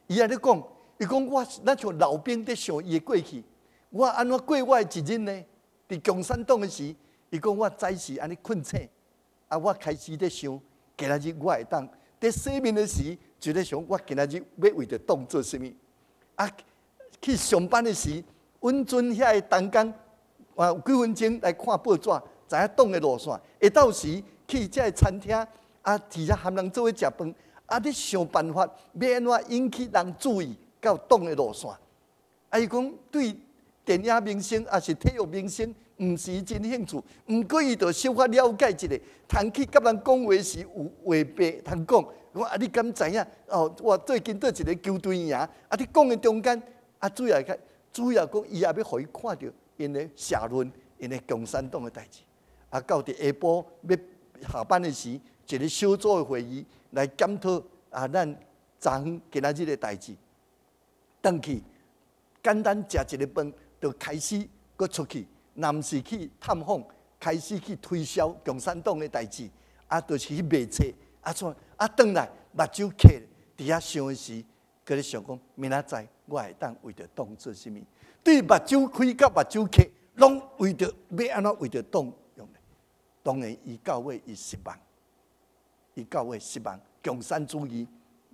伊按呢講，伊講我若像老兵佇想伊的過去，我按怎過我的一日呢？佇共產黨的時，伊講我早時按呢睏醒，啊，我開始佇想，今仔日我會當佇洗面的時，就咧想我今仔日欲為著黨做啥物。啊，去上班的時，阮陣遐个同工，啊，有幾分鐘來看報紙，知影黨的路線。下晝時去這个餐廳，啊，佇遐含人做伙食飯，啊，咧想辦法欲按怎引起人注意到黨的路線。啊，伊講對電影明星抑是體育明星，毋是真興趣，毋過伊就小可了解一下，通去佮人講話時有話白通講。講啊，你敢知影？哦，我最近佗一個球隊贏，啊，你講的中間，啊，主要講伊也欲予伊看著𪜶的社論，𪜶的共產黨的代誌。啊，到佇下晡欲下班的時，一個小組的會議來檢討啊，咱昨昏今仔日的代誌。轉去簡單食一个飯，就開始閣出去，若毋是去探訪，開始去推銷共產黨的代誌，啊，就是去賣冊，啊創啊，轉來目睭瞌佇遐想的時，閣咧想講，明仔載我會當為著黨做啥物？對目睭開佮目睭瞌，攏為著欲按怎為著黨用的。當然，伊到尾伊失望，伊到尾失望，共產主義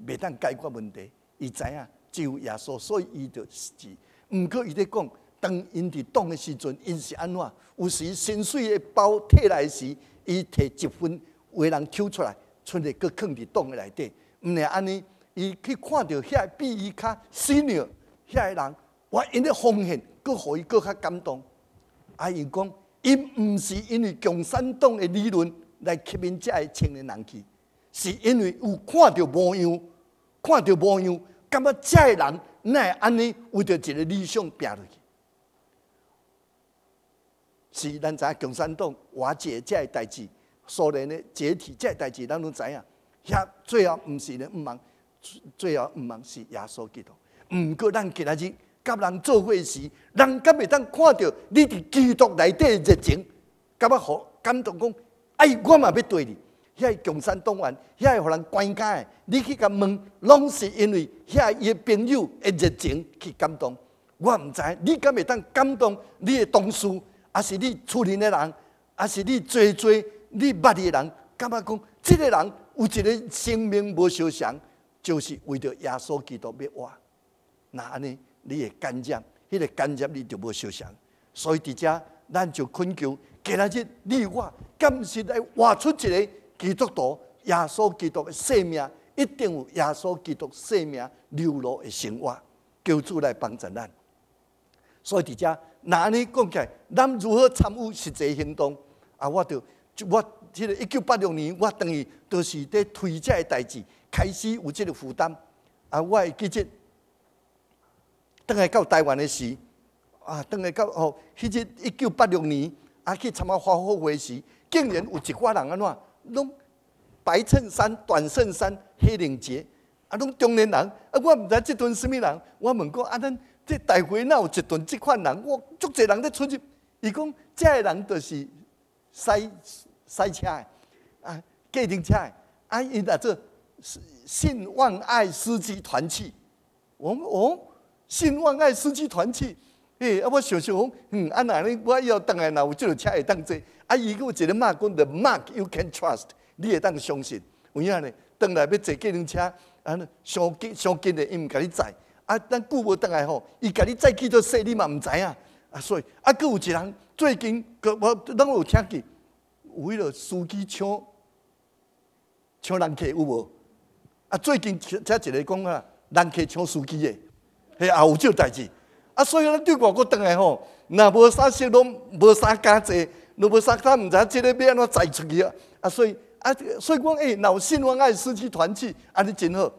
袂當解決問題。伊知影只有耶穌，所以伊就是。毋過伊咧講，當𪜶佇黨的時陣，𪜶是按怎？有時薪水的包提來時，伊提一份予人抽出來，賰咧閣囥佇黨的內底。毋爾按呢，伊去看著遐比伊較 senior 遐个人，哇，𪜶咧奉獻，閣予伊閣較感動。啊，伊講，𪜶毋是因為共產黨的理論來吸引這个青年人去，是因為有看著模樣，看著模樣，感覺這个人哪會按呢為著一個理想拚落去？是咱知影共產黨瓦解這个代誌，蘇聯的解體這個代誌，咱攏知影。遐最後毋是咧毋茫，最後毋茫是耶穌基督。毋過咱今仔日佮人做伙時，人敢會當看著你佇基督內底的熱情，感覺予感動講，哎，我嘛欲綴你。遐个共產黨員，遐个予人關監的，你去共問，攏是因為遐伊的朋友的熱情去感動。我毋知你敢會當感動你的同事，抑是你厝裡的人，抑是你濟濟你捌的人，感覺講這個人有一個生命無相仝，就是為著耶穌基督欲活。若按呢，你會感染。彼个干涉你就無相像。所以佇遮，咱就懇求今仔日你我，敢是來活出一个基督徒耶穌基督的生命，一定有耶穌基督生命流露的生活，求主來幫助咱。所以佇遮，若按呢講起來，咱如何參與實際行動？啊，我就我這个1986年，我轉去，就是佇推這个代誌，開始有這个負擔。啊，我會記得，轉來到台灣的時，啊，轉來到吼，彼日1986年，啊去參加華福會時，竟然有一寡人按怎，攏白襯衫、短襯衫、黑領結，啊，攏中年人。啊，我毋知這陣啥物人，我問講啊，咱這大會哪有一陣這款人？我足濟人咧出入。伊講這个人就是駛駛車的，啊，計程車的，啊，𪜶若做信望愛司機團契。我哦，信望愛司機團契。欸，啊，我想想講，啊，若按呢，我以後轉來若有這个車會當坐，啊，伊閣有一個 mark 講 The mark you can trust，你會當相信。有影呢？轉來欲坐計程車，啊，傷緊傷緊的，伊毋共你載。啊，咱久無轉來吼，伊共你載去佗勢，你嘛毋知影。啊，所以啊，閣有一人最近，閣我攏有聽見，有彼个司機搶搶人客有無？啊，最近聽一个講啊，人客搶司機的，彼也有這代誌。啊，所以咱對外國轉來吼，若無啥識，攏無啥敢坐，攏無啥敢毋知這个欲按怎載出去啊。啊，所以啊，所以講，欸，若有信望愛司機團契，按呢真好。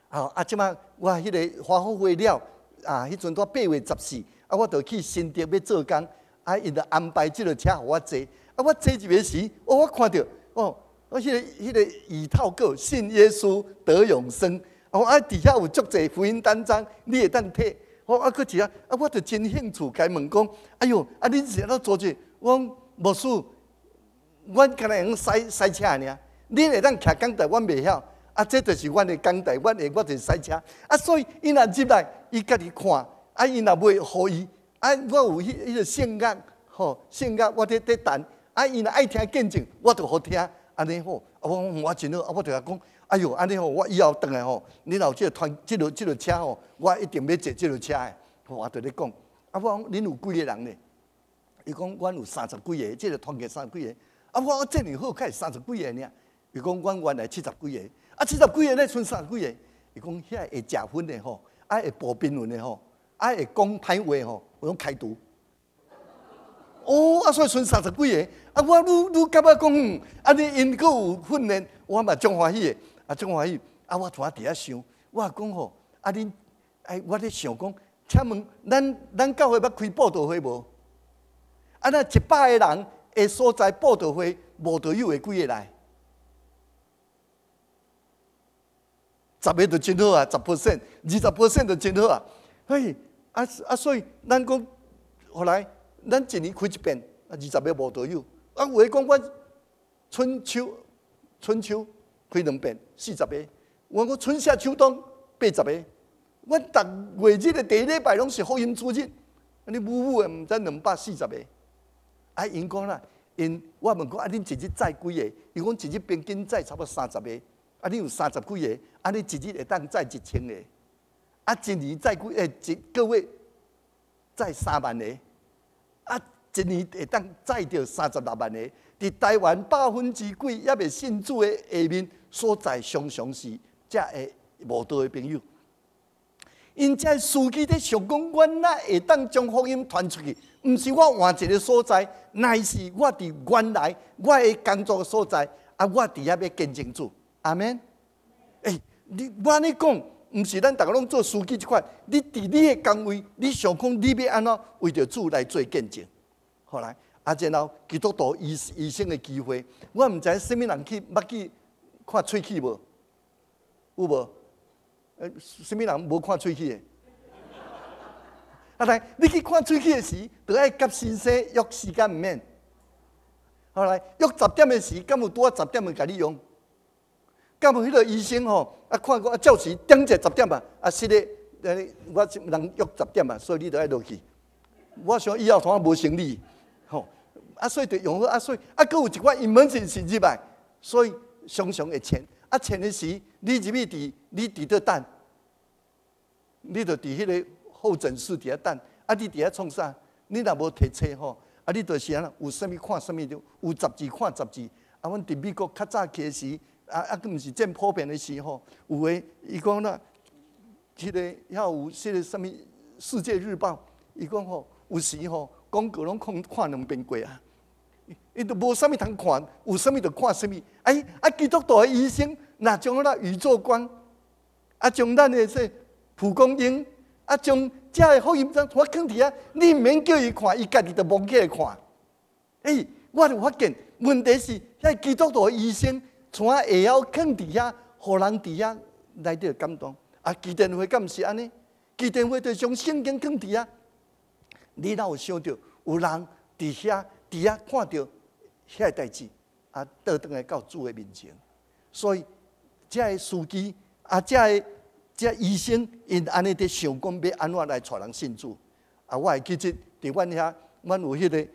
好，啊，這擺我彼个華福會了，啊，彼陣拄8月14，啊，我就去新竹欲做工，啊，𪜶就安排這个車予我坐，啊，我坐入去時，哦，我看著，哦，我彼个椅套閣信耶穌得永生，哦，啊，底下有足濟福音單張，你會當提。哦，啊，閣一個，啊，我就真興趣，共伊問講，哎喲，啊，恁是按怎組織？我講牧師，阮敢若會用駛駛車爾，恁會當徛講台，阮袂曉。啊，這就是阮的講台，阮會我就是駛車。啊，所以伊若入來，伊家己看，啊，伊若袂予伊，啊，我有彼個聖樂，吼，聖樂我佇彈，啊，伊若愛聽見證，我就予聽，按呢好。啊，我講我真好，啊，我就共講，哎喲，按呢吼，我以後轉來吼，你若有這个團，這个車吼，我一定欲坐這个車的。我就咧講，啊，我講恁有幾个人咧？伊講阮有三十幾个，這个團契三十幾個。啊，我講這爾好，才會三十幾个爾。伊講阮原來七十幾个，啊，七十幾个咧賰三十幾个。伊講遐會食薰的吼，啊會報兵輪的吼，啊會講歹話吼，攏開除。哦，啊所以賰三十幾个，啊我愈愈感覺講，按呢𪜶閣有訓練，我嘛足歡喜的，啊足歡喜。啊我拄仔佇遐想，我講吼，啊恁，哎我咧想講，請問咱教會捌開佈道會無？啊若100个人的所在佈道會，無道友會幾个來？10个就真好啊，10%、20% 就真好啊。嘿，啊啊，所以咱講，後來咱一年開一遍，啊，20个無道友。啊，有的講阮春秋開兩遍，40个。我講春夏秋冬80个。阮逐月日的第一禮拜攏是福音主日，你母母的毋知240个。啊，𪜶講啦，𪜶我問講啊，恁一日載幾个？伊講一日平均載差不多三十个。啊，你有三十幾个，啊，你一日會當載1000个，啊，一年載幾？欸，一個月載3萬个，啊，一年會當載著36萬個。佇台灣幾%猶未信主的下面所在，常常是遮个無道的朋友。𪜶這司機咧想講，阮哪會當將福音傳出去？毋是我換一个所在，乃是我佇原來我的工作所在，啊，我佇遐欲見證主。阿們。欸，你我按呢講，毋是咱逐个攏做司機這款。你佇你的崗位，你想講你欲按怎為著主來做見證？後來啊，然後基督徒醫生的機會，我毋知啥物人去捌去看喙齒無？有無？欸，啥物人無看喙齒的？啊來，你去看喙齒的時，著愛佮先生約時間毋免。後來約十點的時，敢有拄仔十點會共你用？敢有彼个醫生吼，啊看過啊照時點一十點啊，啊是咧，我人約十點啊，所以你著愛落去。我想以後通無生理，吼，啊所以就用好啊，所以啊，閣有一寡 emergency 入來，所以常常會簽。啊簽的時，你入去佇你佇倒等，你就佇彼个候診室佇遐等，啊，你佇遐創啥？你若無提冊吼，啊，你就是按怎有啥物看啥物，有雜誌看雜誌。啊，阮佇美國較早期的時，啊啊，閣毋是真普遍的時吼，有的伊講啦，彼個遐有彼個啥物《世界日報》，伊講吼，有時吼廣告攏看看兩遍過啊，伊都無啥物通看，有啥物就看啥物。哎，啊，基督徒的醫生，若將咱宇宙觀，啊，將咱的這蒲公英，啊，將遮的福音書我囥佇遐，你毋免叫伊看，伊家己就摸起來看。欸，我就發現問題是，遐基督徒的醫生，怎會曉囥佇遐，予人佇遐來著感動？啊，基甸會敢毋是按呢？基甸會就將聖經囥佇遐，你哪有想著有人佇遐佇遐看著遐个代誌，啊，倒轉來到主的面前。所以，遮个司機啊，遮个遮醫生，𪜶按呢佇想講欲按怎來帶人信主。啊，我會記得佇阮遐，阮有彼個佇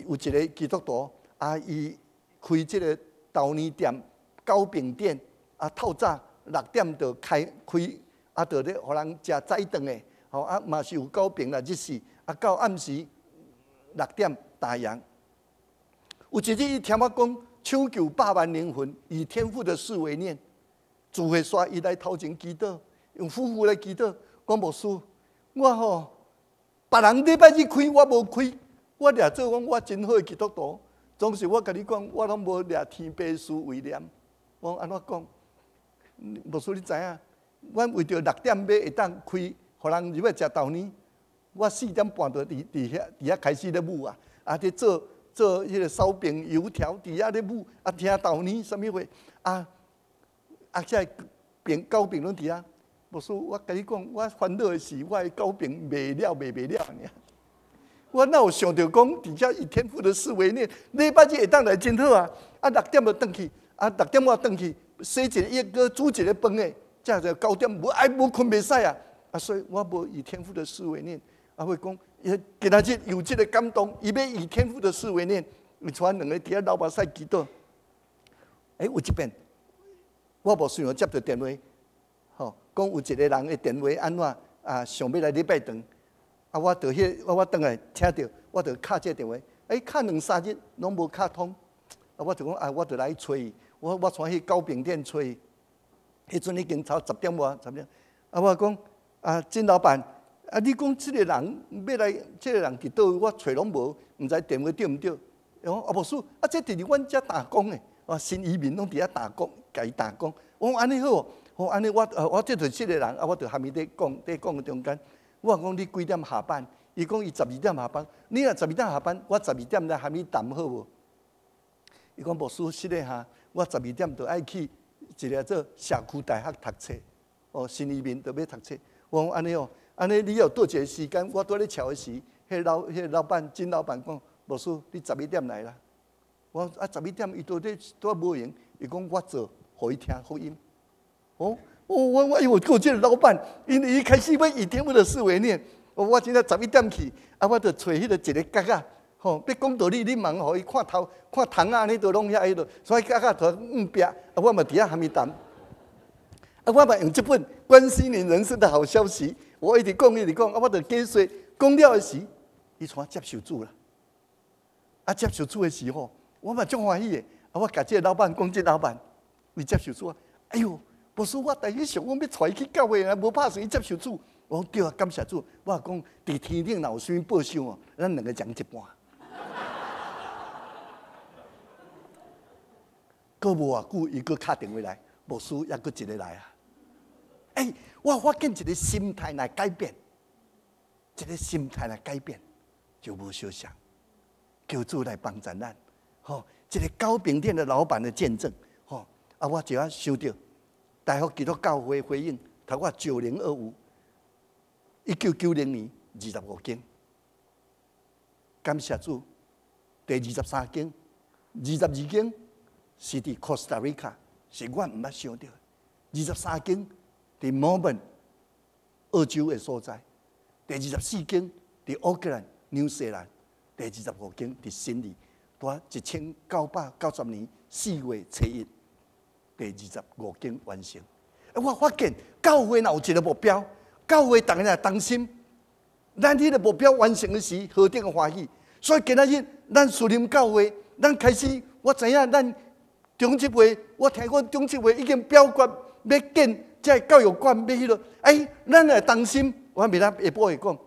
有一個基督徒，啊，伊開這個豆奶店、糕餅店，啊，透早6點就開開，啊，就咧予人食早頓的，吼啊，嘛是有糕餅啦，日時啊，到暗時6點打烊。有一日，伊聽我講，搶救百萬靈魂，以天父的事為念，聚會煞伊來頭前祈禱，用夫婦來祈禱，講牧師，我吼別人禮拜日開，我無開，我掠做講我真好的基督徒，總是我共你講，我攏無掠天父事為念。我講按怎講？牧師你知影？阮為著6點欲會當開，予人入來食豆奶，我4點半就佇佇遐佇遐開始咧舞啊，啊，佇做做彼個燒餅、油條，佇遐咧舞，啊，聽豆奶啥物貨，啊啊，這個餅糕餅攏佇遐。牧師，我共你講，我煩惱的是我的糕餅賣了賣袂了爾。我哪有想著講，佇遮以天父的事為念，禮拜日會當來真好啊！啊，六點就轉去，啊，六點我轉去，洗一個一個煮一個飯的，這就9點無愛無睏袂使啊！啊，所以我無以天父的事為念。啊，會講，伊今仔日有這個感動，伊欲以天父的事為念，伊帶兩个佇遐流目屎祈禱。欸，有一遍，我無想接著電話，吼，講有一個人的電話按怎啊，想欲來禮拜堂，啊，我就彼我我轉來聽著，我就敲這個電話，欸，敲兩三日攏無敲通，啊，我就講啊，我就來揣伊，我我帶去糕餅店揣伊，彼陣已經差10點外，10點，啊，我講啊，金老闆。啊！你講這個人欲來，這個人佇佗位，我揣攏無，毋知電話對毋對？伊講啊，牧師，啊，這就是阮遮打工的，啊，新移民攏佇遐打工，共伊打工。我講按呢好，好按呢，我我這就是這個人，啊，我就含伊咧講，咧講的中間，我講你幾點下班？伊講伊十二點下班。你若十二點下班，我十二點來含你談好無？伊講牧師，實的哈，我十二點就愛去一个做社區大學讀冊，哦，新移民就欲讀冊。我講按呢哦。按呢，你有倒一个時間，我拄咧撨的時，彼老彼个老闆金老闆講，牧師，你十一點來啦。我講啊，十一點伊拄咧拄無閒，伊講我做，予伊聽福音。哦，我我我有閣這个老闆，因為伊開始欲以天父的事為念。我真正十一點去，啊，我就揣彼個一个角仔，吼，欲講道理，你茫予伊看頭看窗仔，你都攏遐彼落，所以角仔就向壁，啊，我嘛佇遐含伊談。啊，我嘛用這本關心你人生的好消息。我一直講，一直講，啊！我就解說講了的時，伊帶接受主啦。啊，接受主的時候，我嘛足歡喜的。啊，我共這个老闆講，這老闆，伊接受主啊！哎喲，牧師，我第一想講欲帶伊去教會啊，無拍算伊接受主。我講對啊，感謝主。我講佇天頂若有啥物報酬哦，咱兩個講一半。閣無偌久，伊閣敲電話來，牧師猶閣一个來啊！欸，我發現一个心態來改變，一个心態來改變就無相像。求主來幫助咱，吼！一个糕餅店的老闆的見證，吼！啊，我就想著大福基督教會回應，頭我9025，1990年25間，感謝主，第23間，22間是佇 Costa Rica，是我毋捌想著，23間。佇墨爾本澳洲的所在，第24間佇奧克蘭紐西蘭，第25間佇悉尼，拄1990年4月7日，第25間完成。我發現教會若有一个目標，教會逐个若同心，咱彼个目標完成的時，何等的歡喜！所以今仔日咱樹林教會，咱開始，我知影咱中執會，我聽講中執會已經表決欲建這个教育館，欲彼落。哎，咱來同心，我明仔下晡會講，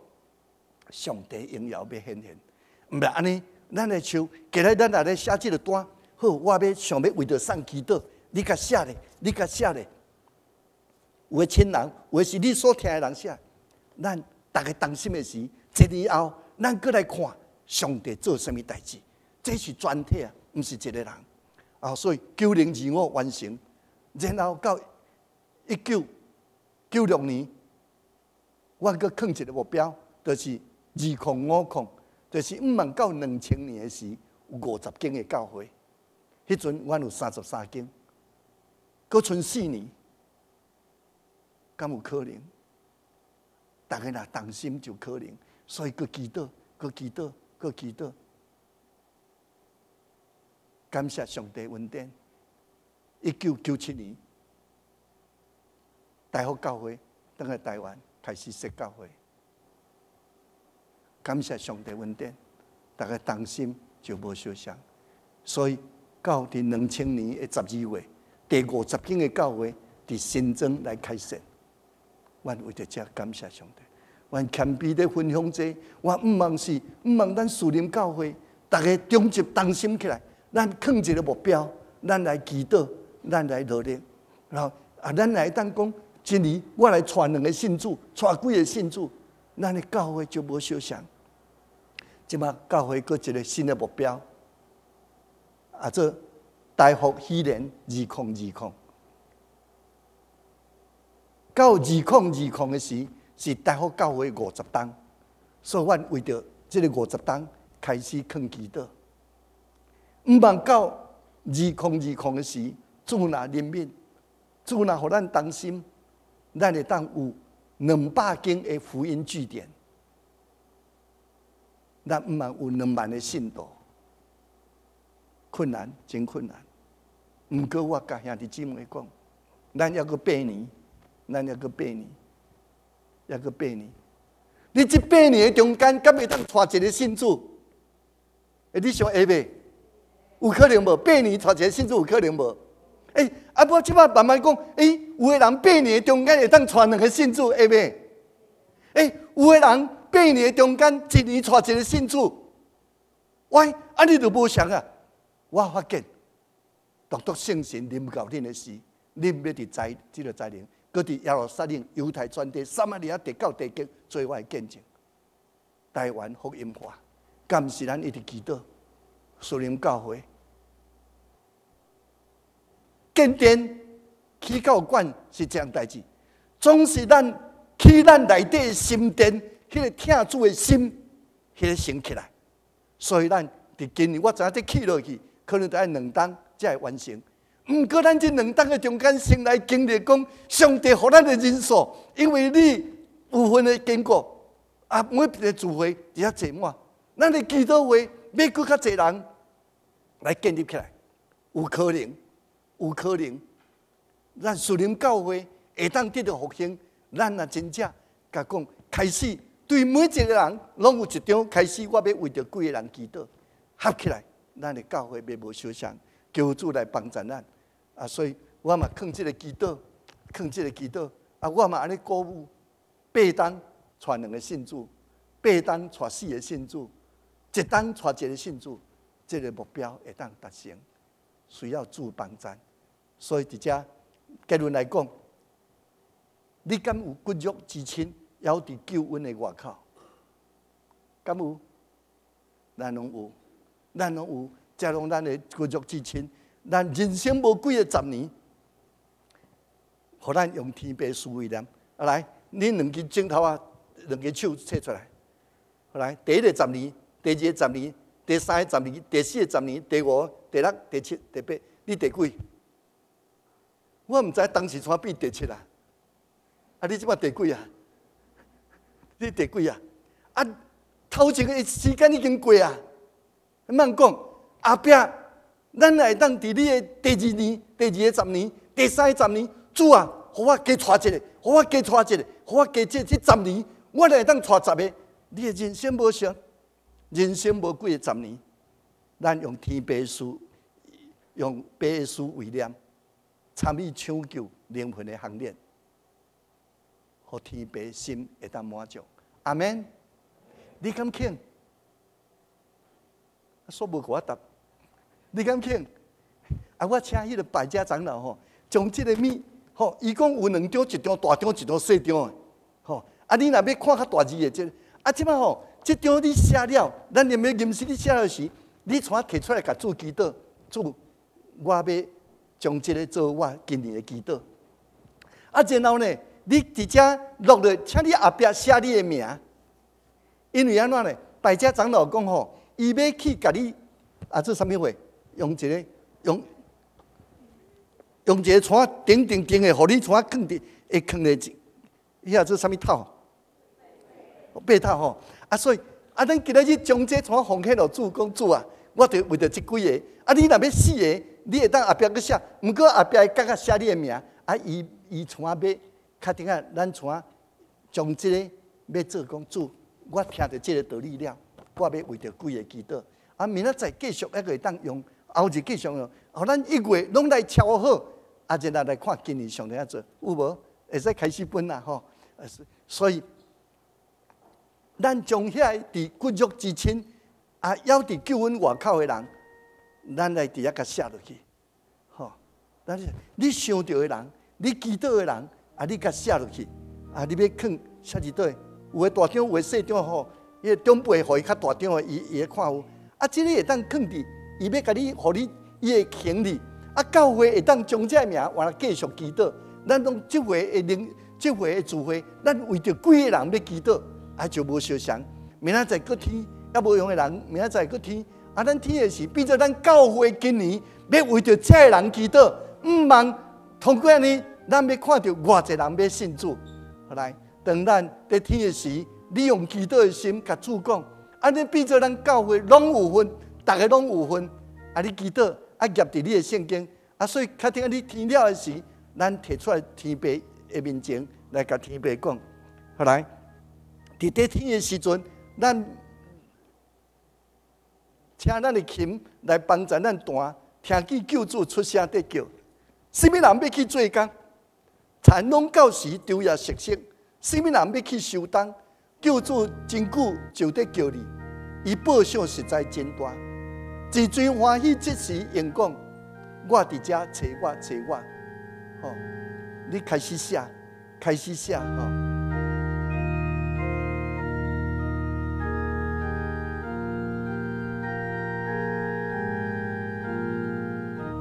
上帝榮耀欲顯現，毋是按呢？咱來像今日咱來咧寫這个單，好，我欲想欲為著送祈禱，你共寫咧，你共寫咧。有的親人，有的是你所疼的人寫，咱逐家同心的時，一年後，咱閣來看上帝做啥物代誌，這是全體啊，毋是一个人啊。所以9025完成，然後到1996年，我閣囥一个目標，就是2050，就是毋望到2000年的時，有50間的教會。彼陣阮有33間，閣賰4年，敢有可能？逐家若同心就可能，所以閣祈禱，閣祈禱，閣祈禱。感謝上帝恩典。1997年，大福教會轉來台灣開始設教會。感謝上帝恩典，逐家同心就無相像。所以到佇2000年的12月，第50間的教會佇新莊來開設。阮為著這感謝上帝。阮謙卑咧分享這，我毋望是毋望咱樹林教會，逐家中集同心起來，咱囥一个目標，咱來祈禱，咱來努力，然後啊，咱來當講，今年我來帶兩个信主，帶幾个信主，咱的教會就無相像。這馬教會閣一个新的目標，啊，做大福禧年2020。到2020的時，是大福教會50冬，所以阮為著這个50冬開始囥祈禱。毋望到2020的時，主若憐憫，主若予咱同心，咱會當有200間的福音據點，咱毋望有2萬的信徒，困難，真困難。毋過我共兄弟姊妹講，咱猶閣八年，咱猶閣八年，猶閣八年。你這八年的中間，敢會當帶一个信主？欸，你想會袂？有可能無？八年帶一个信主有可能無？欸，啊，無這擺慢慢講，欸，有的人八年的中間會當帶兩个信主，會袂？欸，有的人八年的中間一年帶一个信主，喂，按呢就無相啊！我發現，獨獨聖神臨到恁的時，恁欲佇才這个才能，閣佇耶路撒冷、猶太全地、撒瑪利亞直到地極，做我的見證。台灣福音化，敢毋是咱一直祈禱，樹林教會建殿起教館是這樣代誌，總是咱起咱內底的心殿，彼个疼主的心，彼个先起來。所以咱佇今年，我知影這起落去，可能得愛2冬才會完成。毋過咱這兩冬的中間，先來經歷講上帝予咱的人數，因為你有份的經過，啊，每一个聚會佇遐坐滿，咱的祈禱會欲閣較濟人來建立起來，有可能，有可能，咱樹林教會會當得著復興，咱若真正共講開始，對每一个人攏有一張開始，我欲為著幾个人祈禱，合起來，咱的教會欲無相像，求主來幫助咱。啊，所以我嘛囥這个祈禱，囥這个祈禱。啊，我嘛按呢鼓舞，八冬帶兩个信主，八冬帶四个信主，一冬帶一个信主，這个目標會當達成，需要主幫贊。所以佇遮結論來講，你敢有骨肉之親猶佇救恩的外口？敢有？咱攏有，咱攏有，這攏咱的骨肉之親。咱人生無幾个十年，予咱用天父思維念。啊來，你兩支指頭仔，兩支手揣出來。來，第一个十年，第二个十年，第三个十年，第四个十年，第五、第六、第七、第八，你第幾？我毋知當時怎變第七啊！啊，你這擺第幾啊？你第幾啊？啊，頭前的時間已經過啊！莫講，後壁咱會當佇你的第二年、第二个十年、第三个十年，主啊，予我加帶一个，予我加帶一个，予我加這這十年，我會當帶十个。你的人生無熟，人生無幾个十年，咱用天父事，用父的事為念，參與搶救靈魂的行列，予天父心會當滿足。阿們，你敢肯？煞無共我答，你敢肯？啊，我請彼个百家長老吼，將這个物吼，伊講有兩張，一張大張，一張細張的，吼。啊，你若欲看較大字的這個，啊，這擺吼，這張你寫了，咱入欲吟詩你寫了時，你帶提出來共主祈禱，主，我欲將這个做我今年的祈禱。啊，然後呢，你佇遮落落，請你後壁寫你的名，因為按怎呢？百家長老講吼，伊欲去共你啊做啥物貨？用一个用用一个帶頂頂頂的，予你帶囥佇會囥咧，彼做啥物套？被套吼。啊，所以啊，咱今仔日將這帶奉獻予主，講主啊，我就為著這幾个。啊，你若欲四个，你會當後壁閣寫，毋過後壁會閣較寫你的名。啊，伊伊帶欲較頂下，咱帶將這个欲做講主，我聽著這个道理了，我欲為著幾个祈禱。啊，明仔載繼續猶閣會當用，後日繼續用，予咱一月攏來敲好，啊，然後來看今年上帝按怎做，有無？會使開始分啦吼。所以，咱將遐个佇骨肉之親，啊，猶佇救恩外口的人，咱來佇遐共寫落去，吼。咱你想著的人，你祈禱的人，啊，你共寫落去，啊，你欲囥寫佇佗，有的大張，有的細張吼。彼个長輩予伊較大張的，伊伊會看有。啊，這个會當囥佇，伊欲共你，予你伊的行李。啊，教會會當將這个名，換來繼續祈禱。咱攏這回的靈，這回的聚會，咱為著幾个人欲祈禱，啊，就無相像。明仔載閣聽，猶無閒的人，明仔載閣聽。啊，咱聽的是變做咱教會今年欲為著這个人祈禱，毋茫通過按呢，咱欲看著偌濟人欲信主。來，當咱佇聽的時，你用祈禱的心共主講，按呢變做咱教會攏有份，逐个攏有份。啊，你祈禱，啊，挾佇你的聖經，啊，所以較頂你聽了的時，咱提出來天父的面前來共天父講。後來，佇佇聽的時陣，咱請咱的琴來幫助咱彈，聽見救主出聲佇叫，啥物人欲去做工？田攏到時昼夜熟悉，啥物人欲去收冬？救主真久就佇叫你，伊報賞實在真大。一陣歡喜，這時應講，我佇遮揣我揣我，吼！你開始寫，開始寫，吼！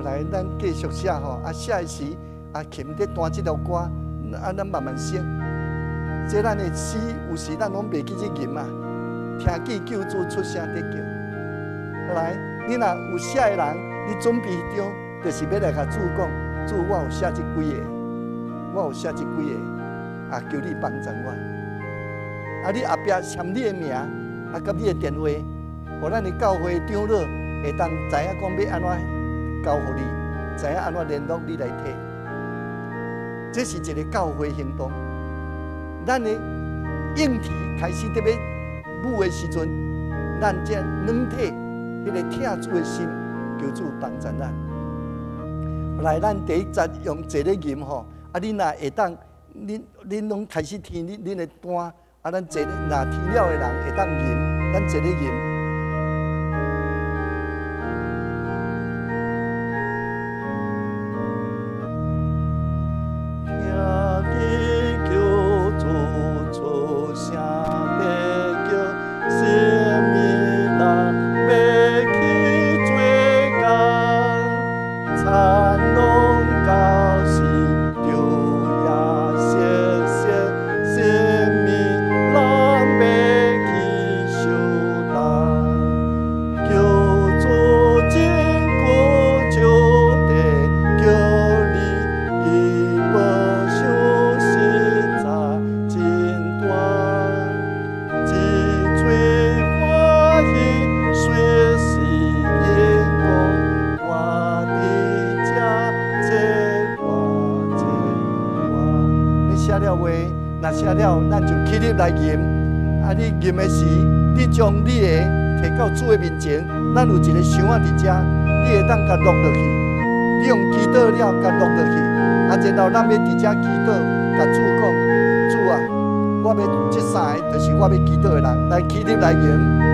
來，咱繼續寫吼，啊，寫的時，啊，琴佇彈這條歌，啊，咱慢慢寫。這咱的詩，有時咱攏袂記得吟啊。聽見救主出聲佇叫，來，你若有寫的人，你準備一張，就是欲來共主講，主，我有寫這幾个，我有寫這幾个，啊，求你幫助我。啊，你後壁簽你的名，啊，佮你的電話，予咱的教會長老會當知影講欲按怎交予你，知影按怎聯絡你來提。這是一个教會行動。咱的應提開始佇欲舞的時陣，咱這軟體彼个疼主的心，求主幫助咱。來，咱第一節用坐咧吟吼，啊，恁若會當，恁恁攏開始聽恁恁的單，啊，咱坐咧若聽了的人會當吟，咱坐咧吟。寫了話，若寫了，咱就起立來吟。啊，啊，你吟的時，你將你的提到主的面前，咱有一个箱仔佇遮，你會當共落落去。你用祈禱了，共落落去。啊，然後咱欲佇遮祈禱，共主講：主啊，我欲這三个，就是我欲祈禱的人，來起立來迎。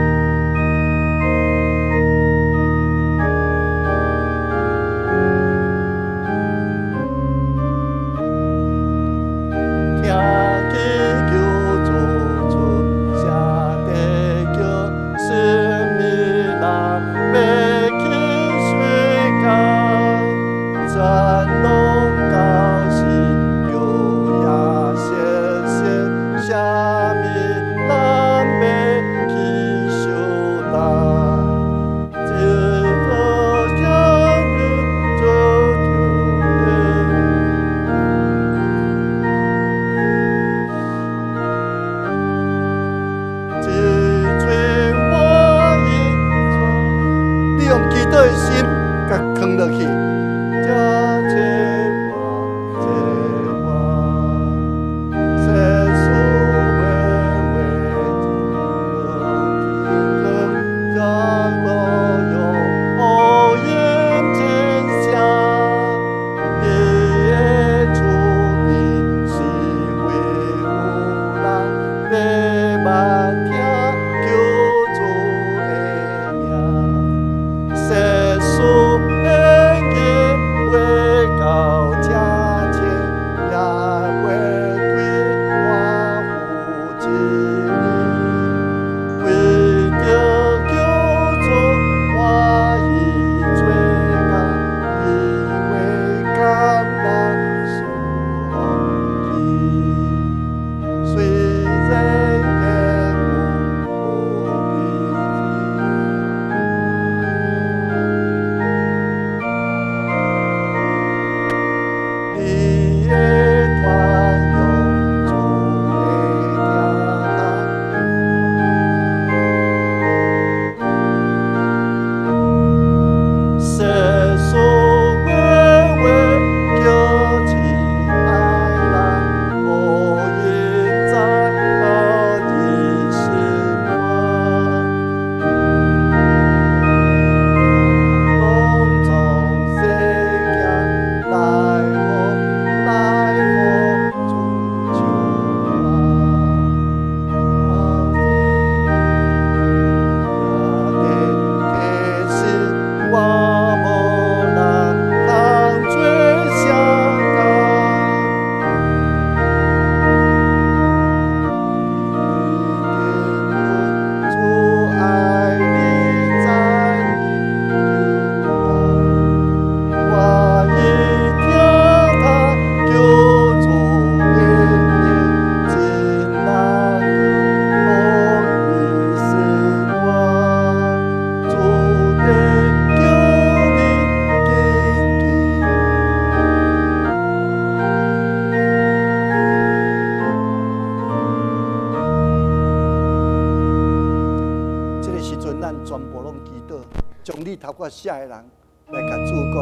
寫的人來共主講：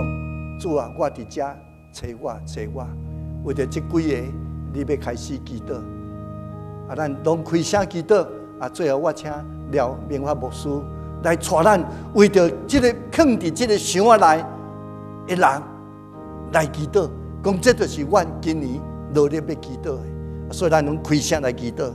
主啊，我佇遮揣我，揣我。為著這幾個，你欲開始祈禱。啊，咱攏開聲祈禱。啊，最後我請廖明發牧師來帶咱，為著這个囥佇這个箱仔內的人來祈禱。講這就是阮今年努力欲祈禱的。所以咱攏開聲來祈禱。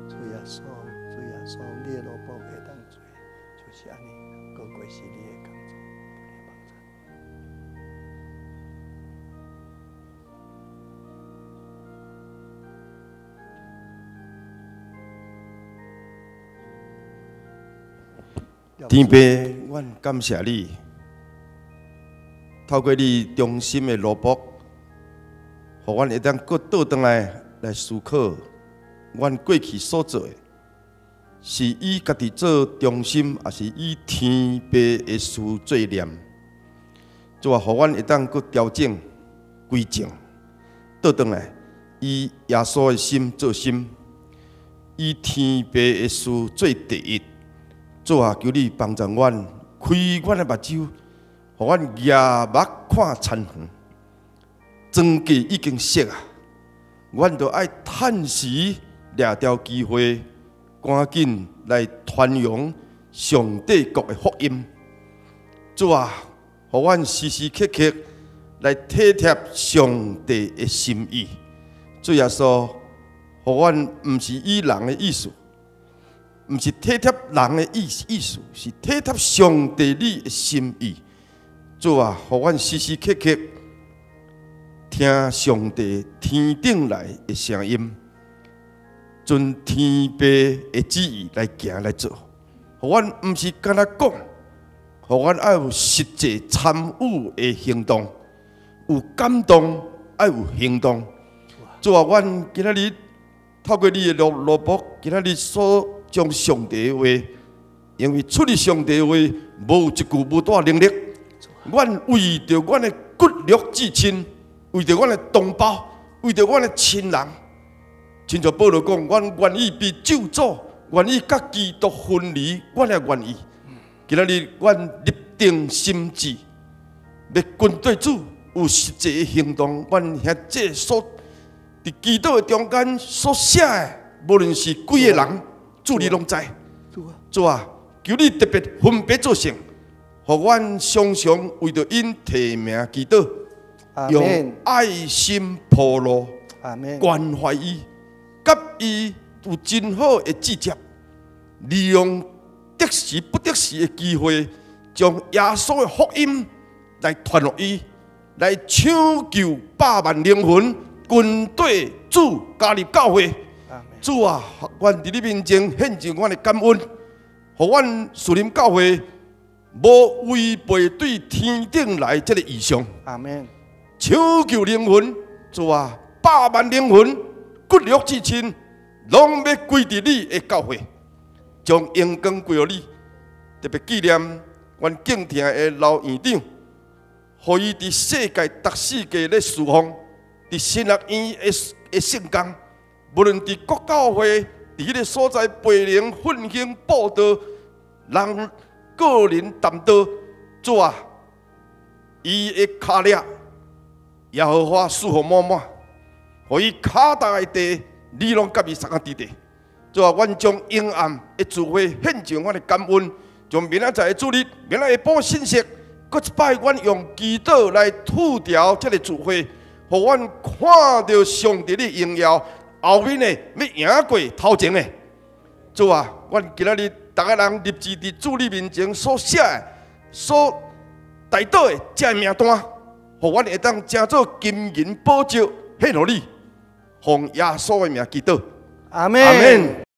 主耶穌，主耶穌，你的奴僕會當做，就是按呢，高貴是你的工作，求你幫助。天父，阮感謝你，透過你忠心的奴僕，予阮會當閣倒轉來來思考阮過去所做的，是以家己做中心，抑是以天父的事做念？主啊，予阮會當閣調整、歸正，倒轉來，以耶穌的心做心，以天父的事做第一。主啊，求你幫助阮，開阮的目睭，予阮舉目看田園，莊稼已經熟啊！阮著愛趁時掠著機會，趕緊來傳揚上帝國的福音。主啊，予阮時時刻刻來體貼上帝的心意。主耶穌，予阮毋是以人的意思，毋是體貼人的意思，是體貼上帝你的心意。主啊，予阮時時刻刻聽上帝天頂來的聲音，遵天父的旨意來行來做。予阮毋是干焦講，予阮愛有實際參與的行動，有感動，愛有行動。主啊，阮今仔日透過你的奴僕，今仔日所將上帝的話，因為出於上帝的話，無一句無帶能力。阮為著阮的骨肉至親，為著阮的同胞，為著阮的親人，親像保羅講，阮願意被咒詛，願意佮基督分離，阮也願意。今仔日阮立定心志，欲跟綴主，有實際的行動。阮遐這所佇基督的中間所寫的，無論是幾個人，主你攏知。主啊，求你特別分別做聖，予阮常常為著𪜶提名祈禱，用愛心鋪路，關懷伊，佮伊有真好的接觸，利用得時不得時的機會，將耶穌的福音來傳予伊，來搶救百萬靈魂，跟綴主加入教會。主啊，阮佇你面前獻上阮的感恩，予阮樹林教會無違背對天頂來這个異象。阿門。搶救靈魂，主啊，百萬靈魂，骨肉至親，攏欲歸佇你的教會，將榮光歸予你。特別紀念阮敬疼的老院長，予伊佇世界逐世界咧侍奉，佇神學院的聖工，無論佇國教會，佇彼个所在培靈奮興佈道，人個人談道，主啊，伊的跤力，耶和華賜福滿滿，予伊跤踏的地，你攏佮伊相仝佇地。主啊，阮將永暗的聚會獻上阮的感恩，將明仔載的主日，明仔下晡信息，閣一擺，阮用祈禱來吐掉這个聚會，予阮看著上帝的榮耀，後面的欲贏過頭前的。主啊，阮今仔日逐个人立志佇主你面前所寫的、所代禱的這个名單，予阮會當成做金銀寶石獻予你，奉耶穌的名祈禱，阿門。阿門。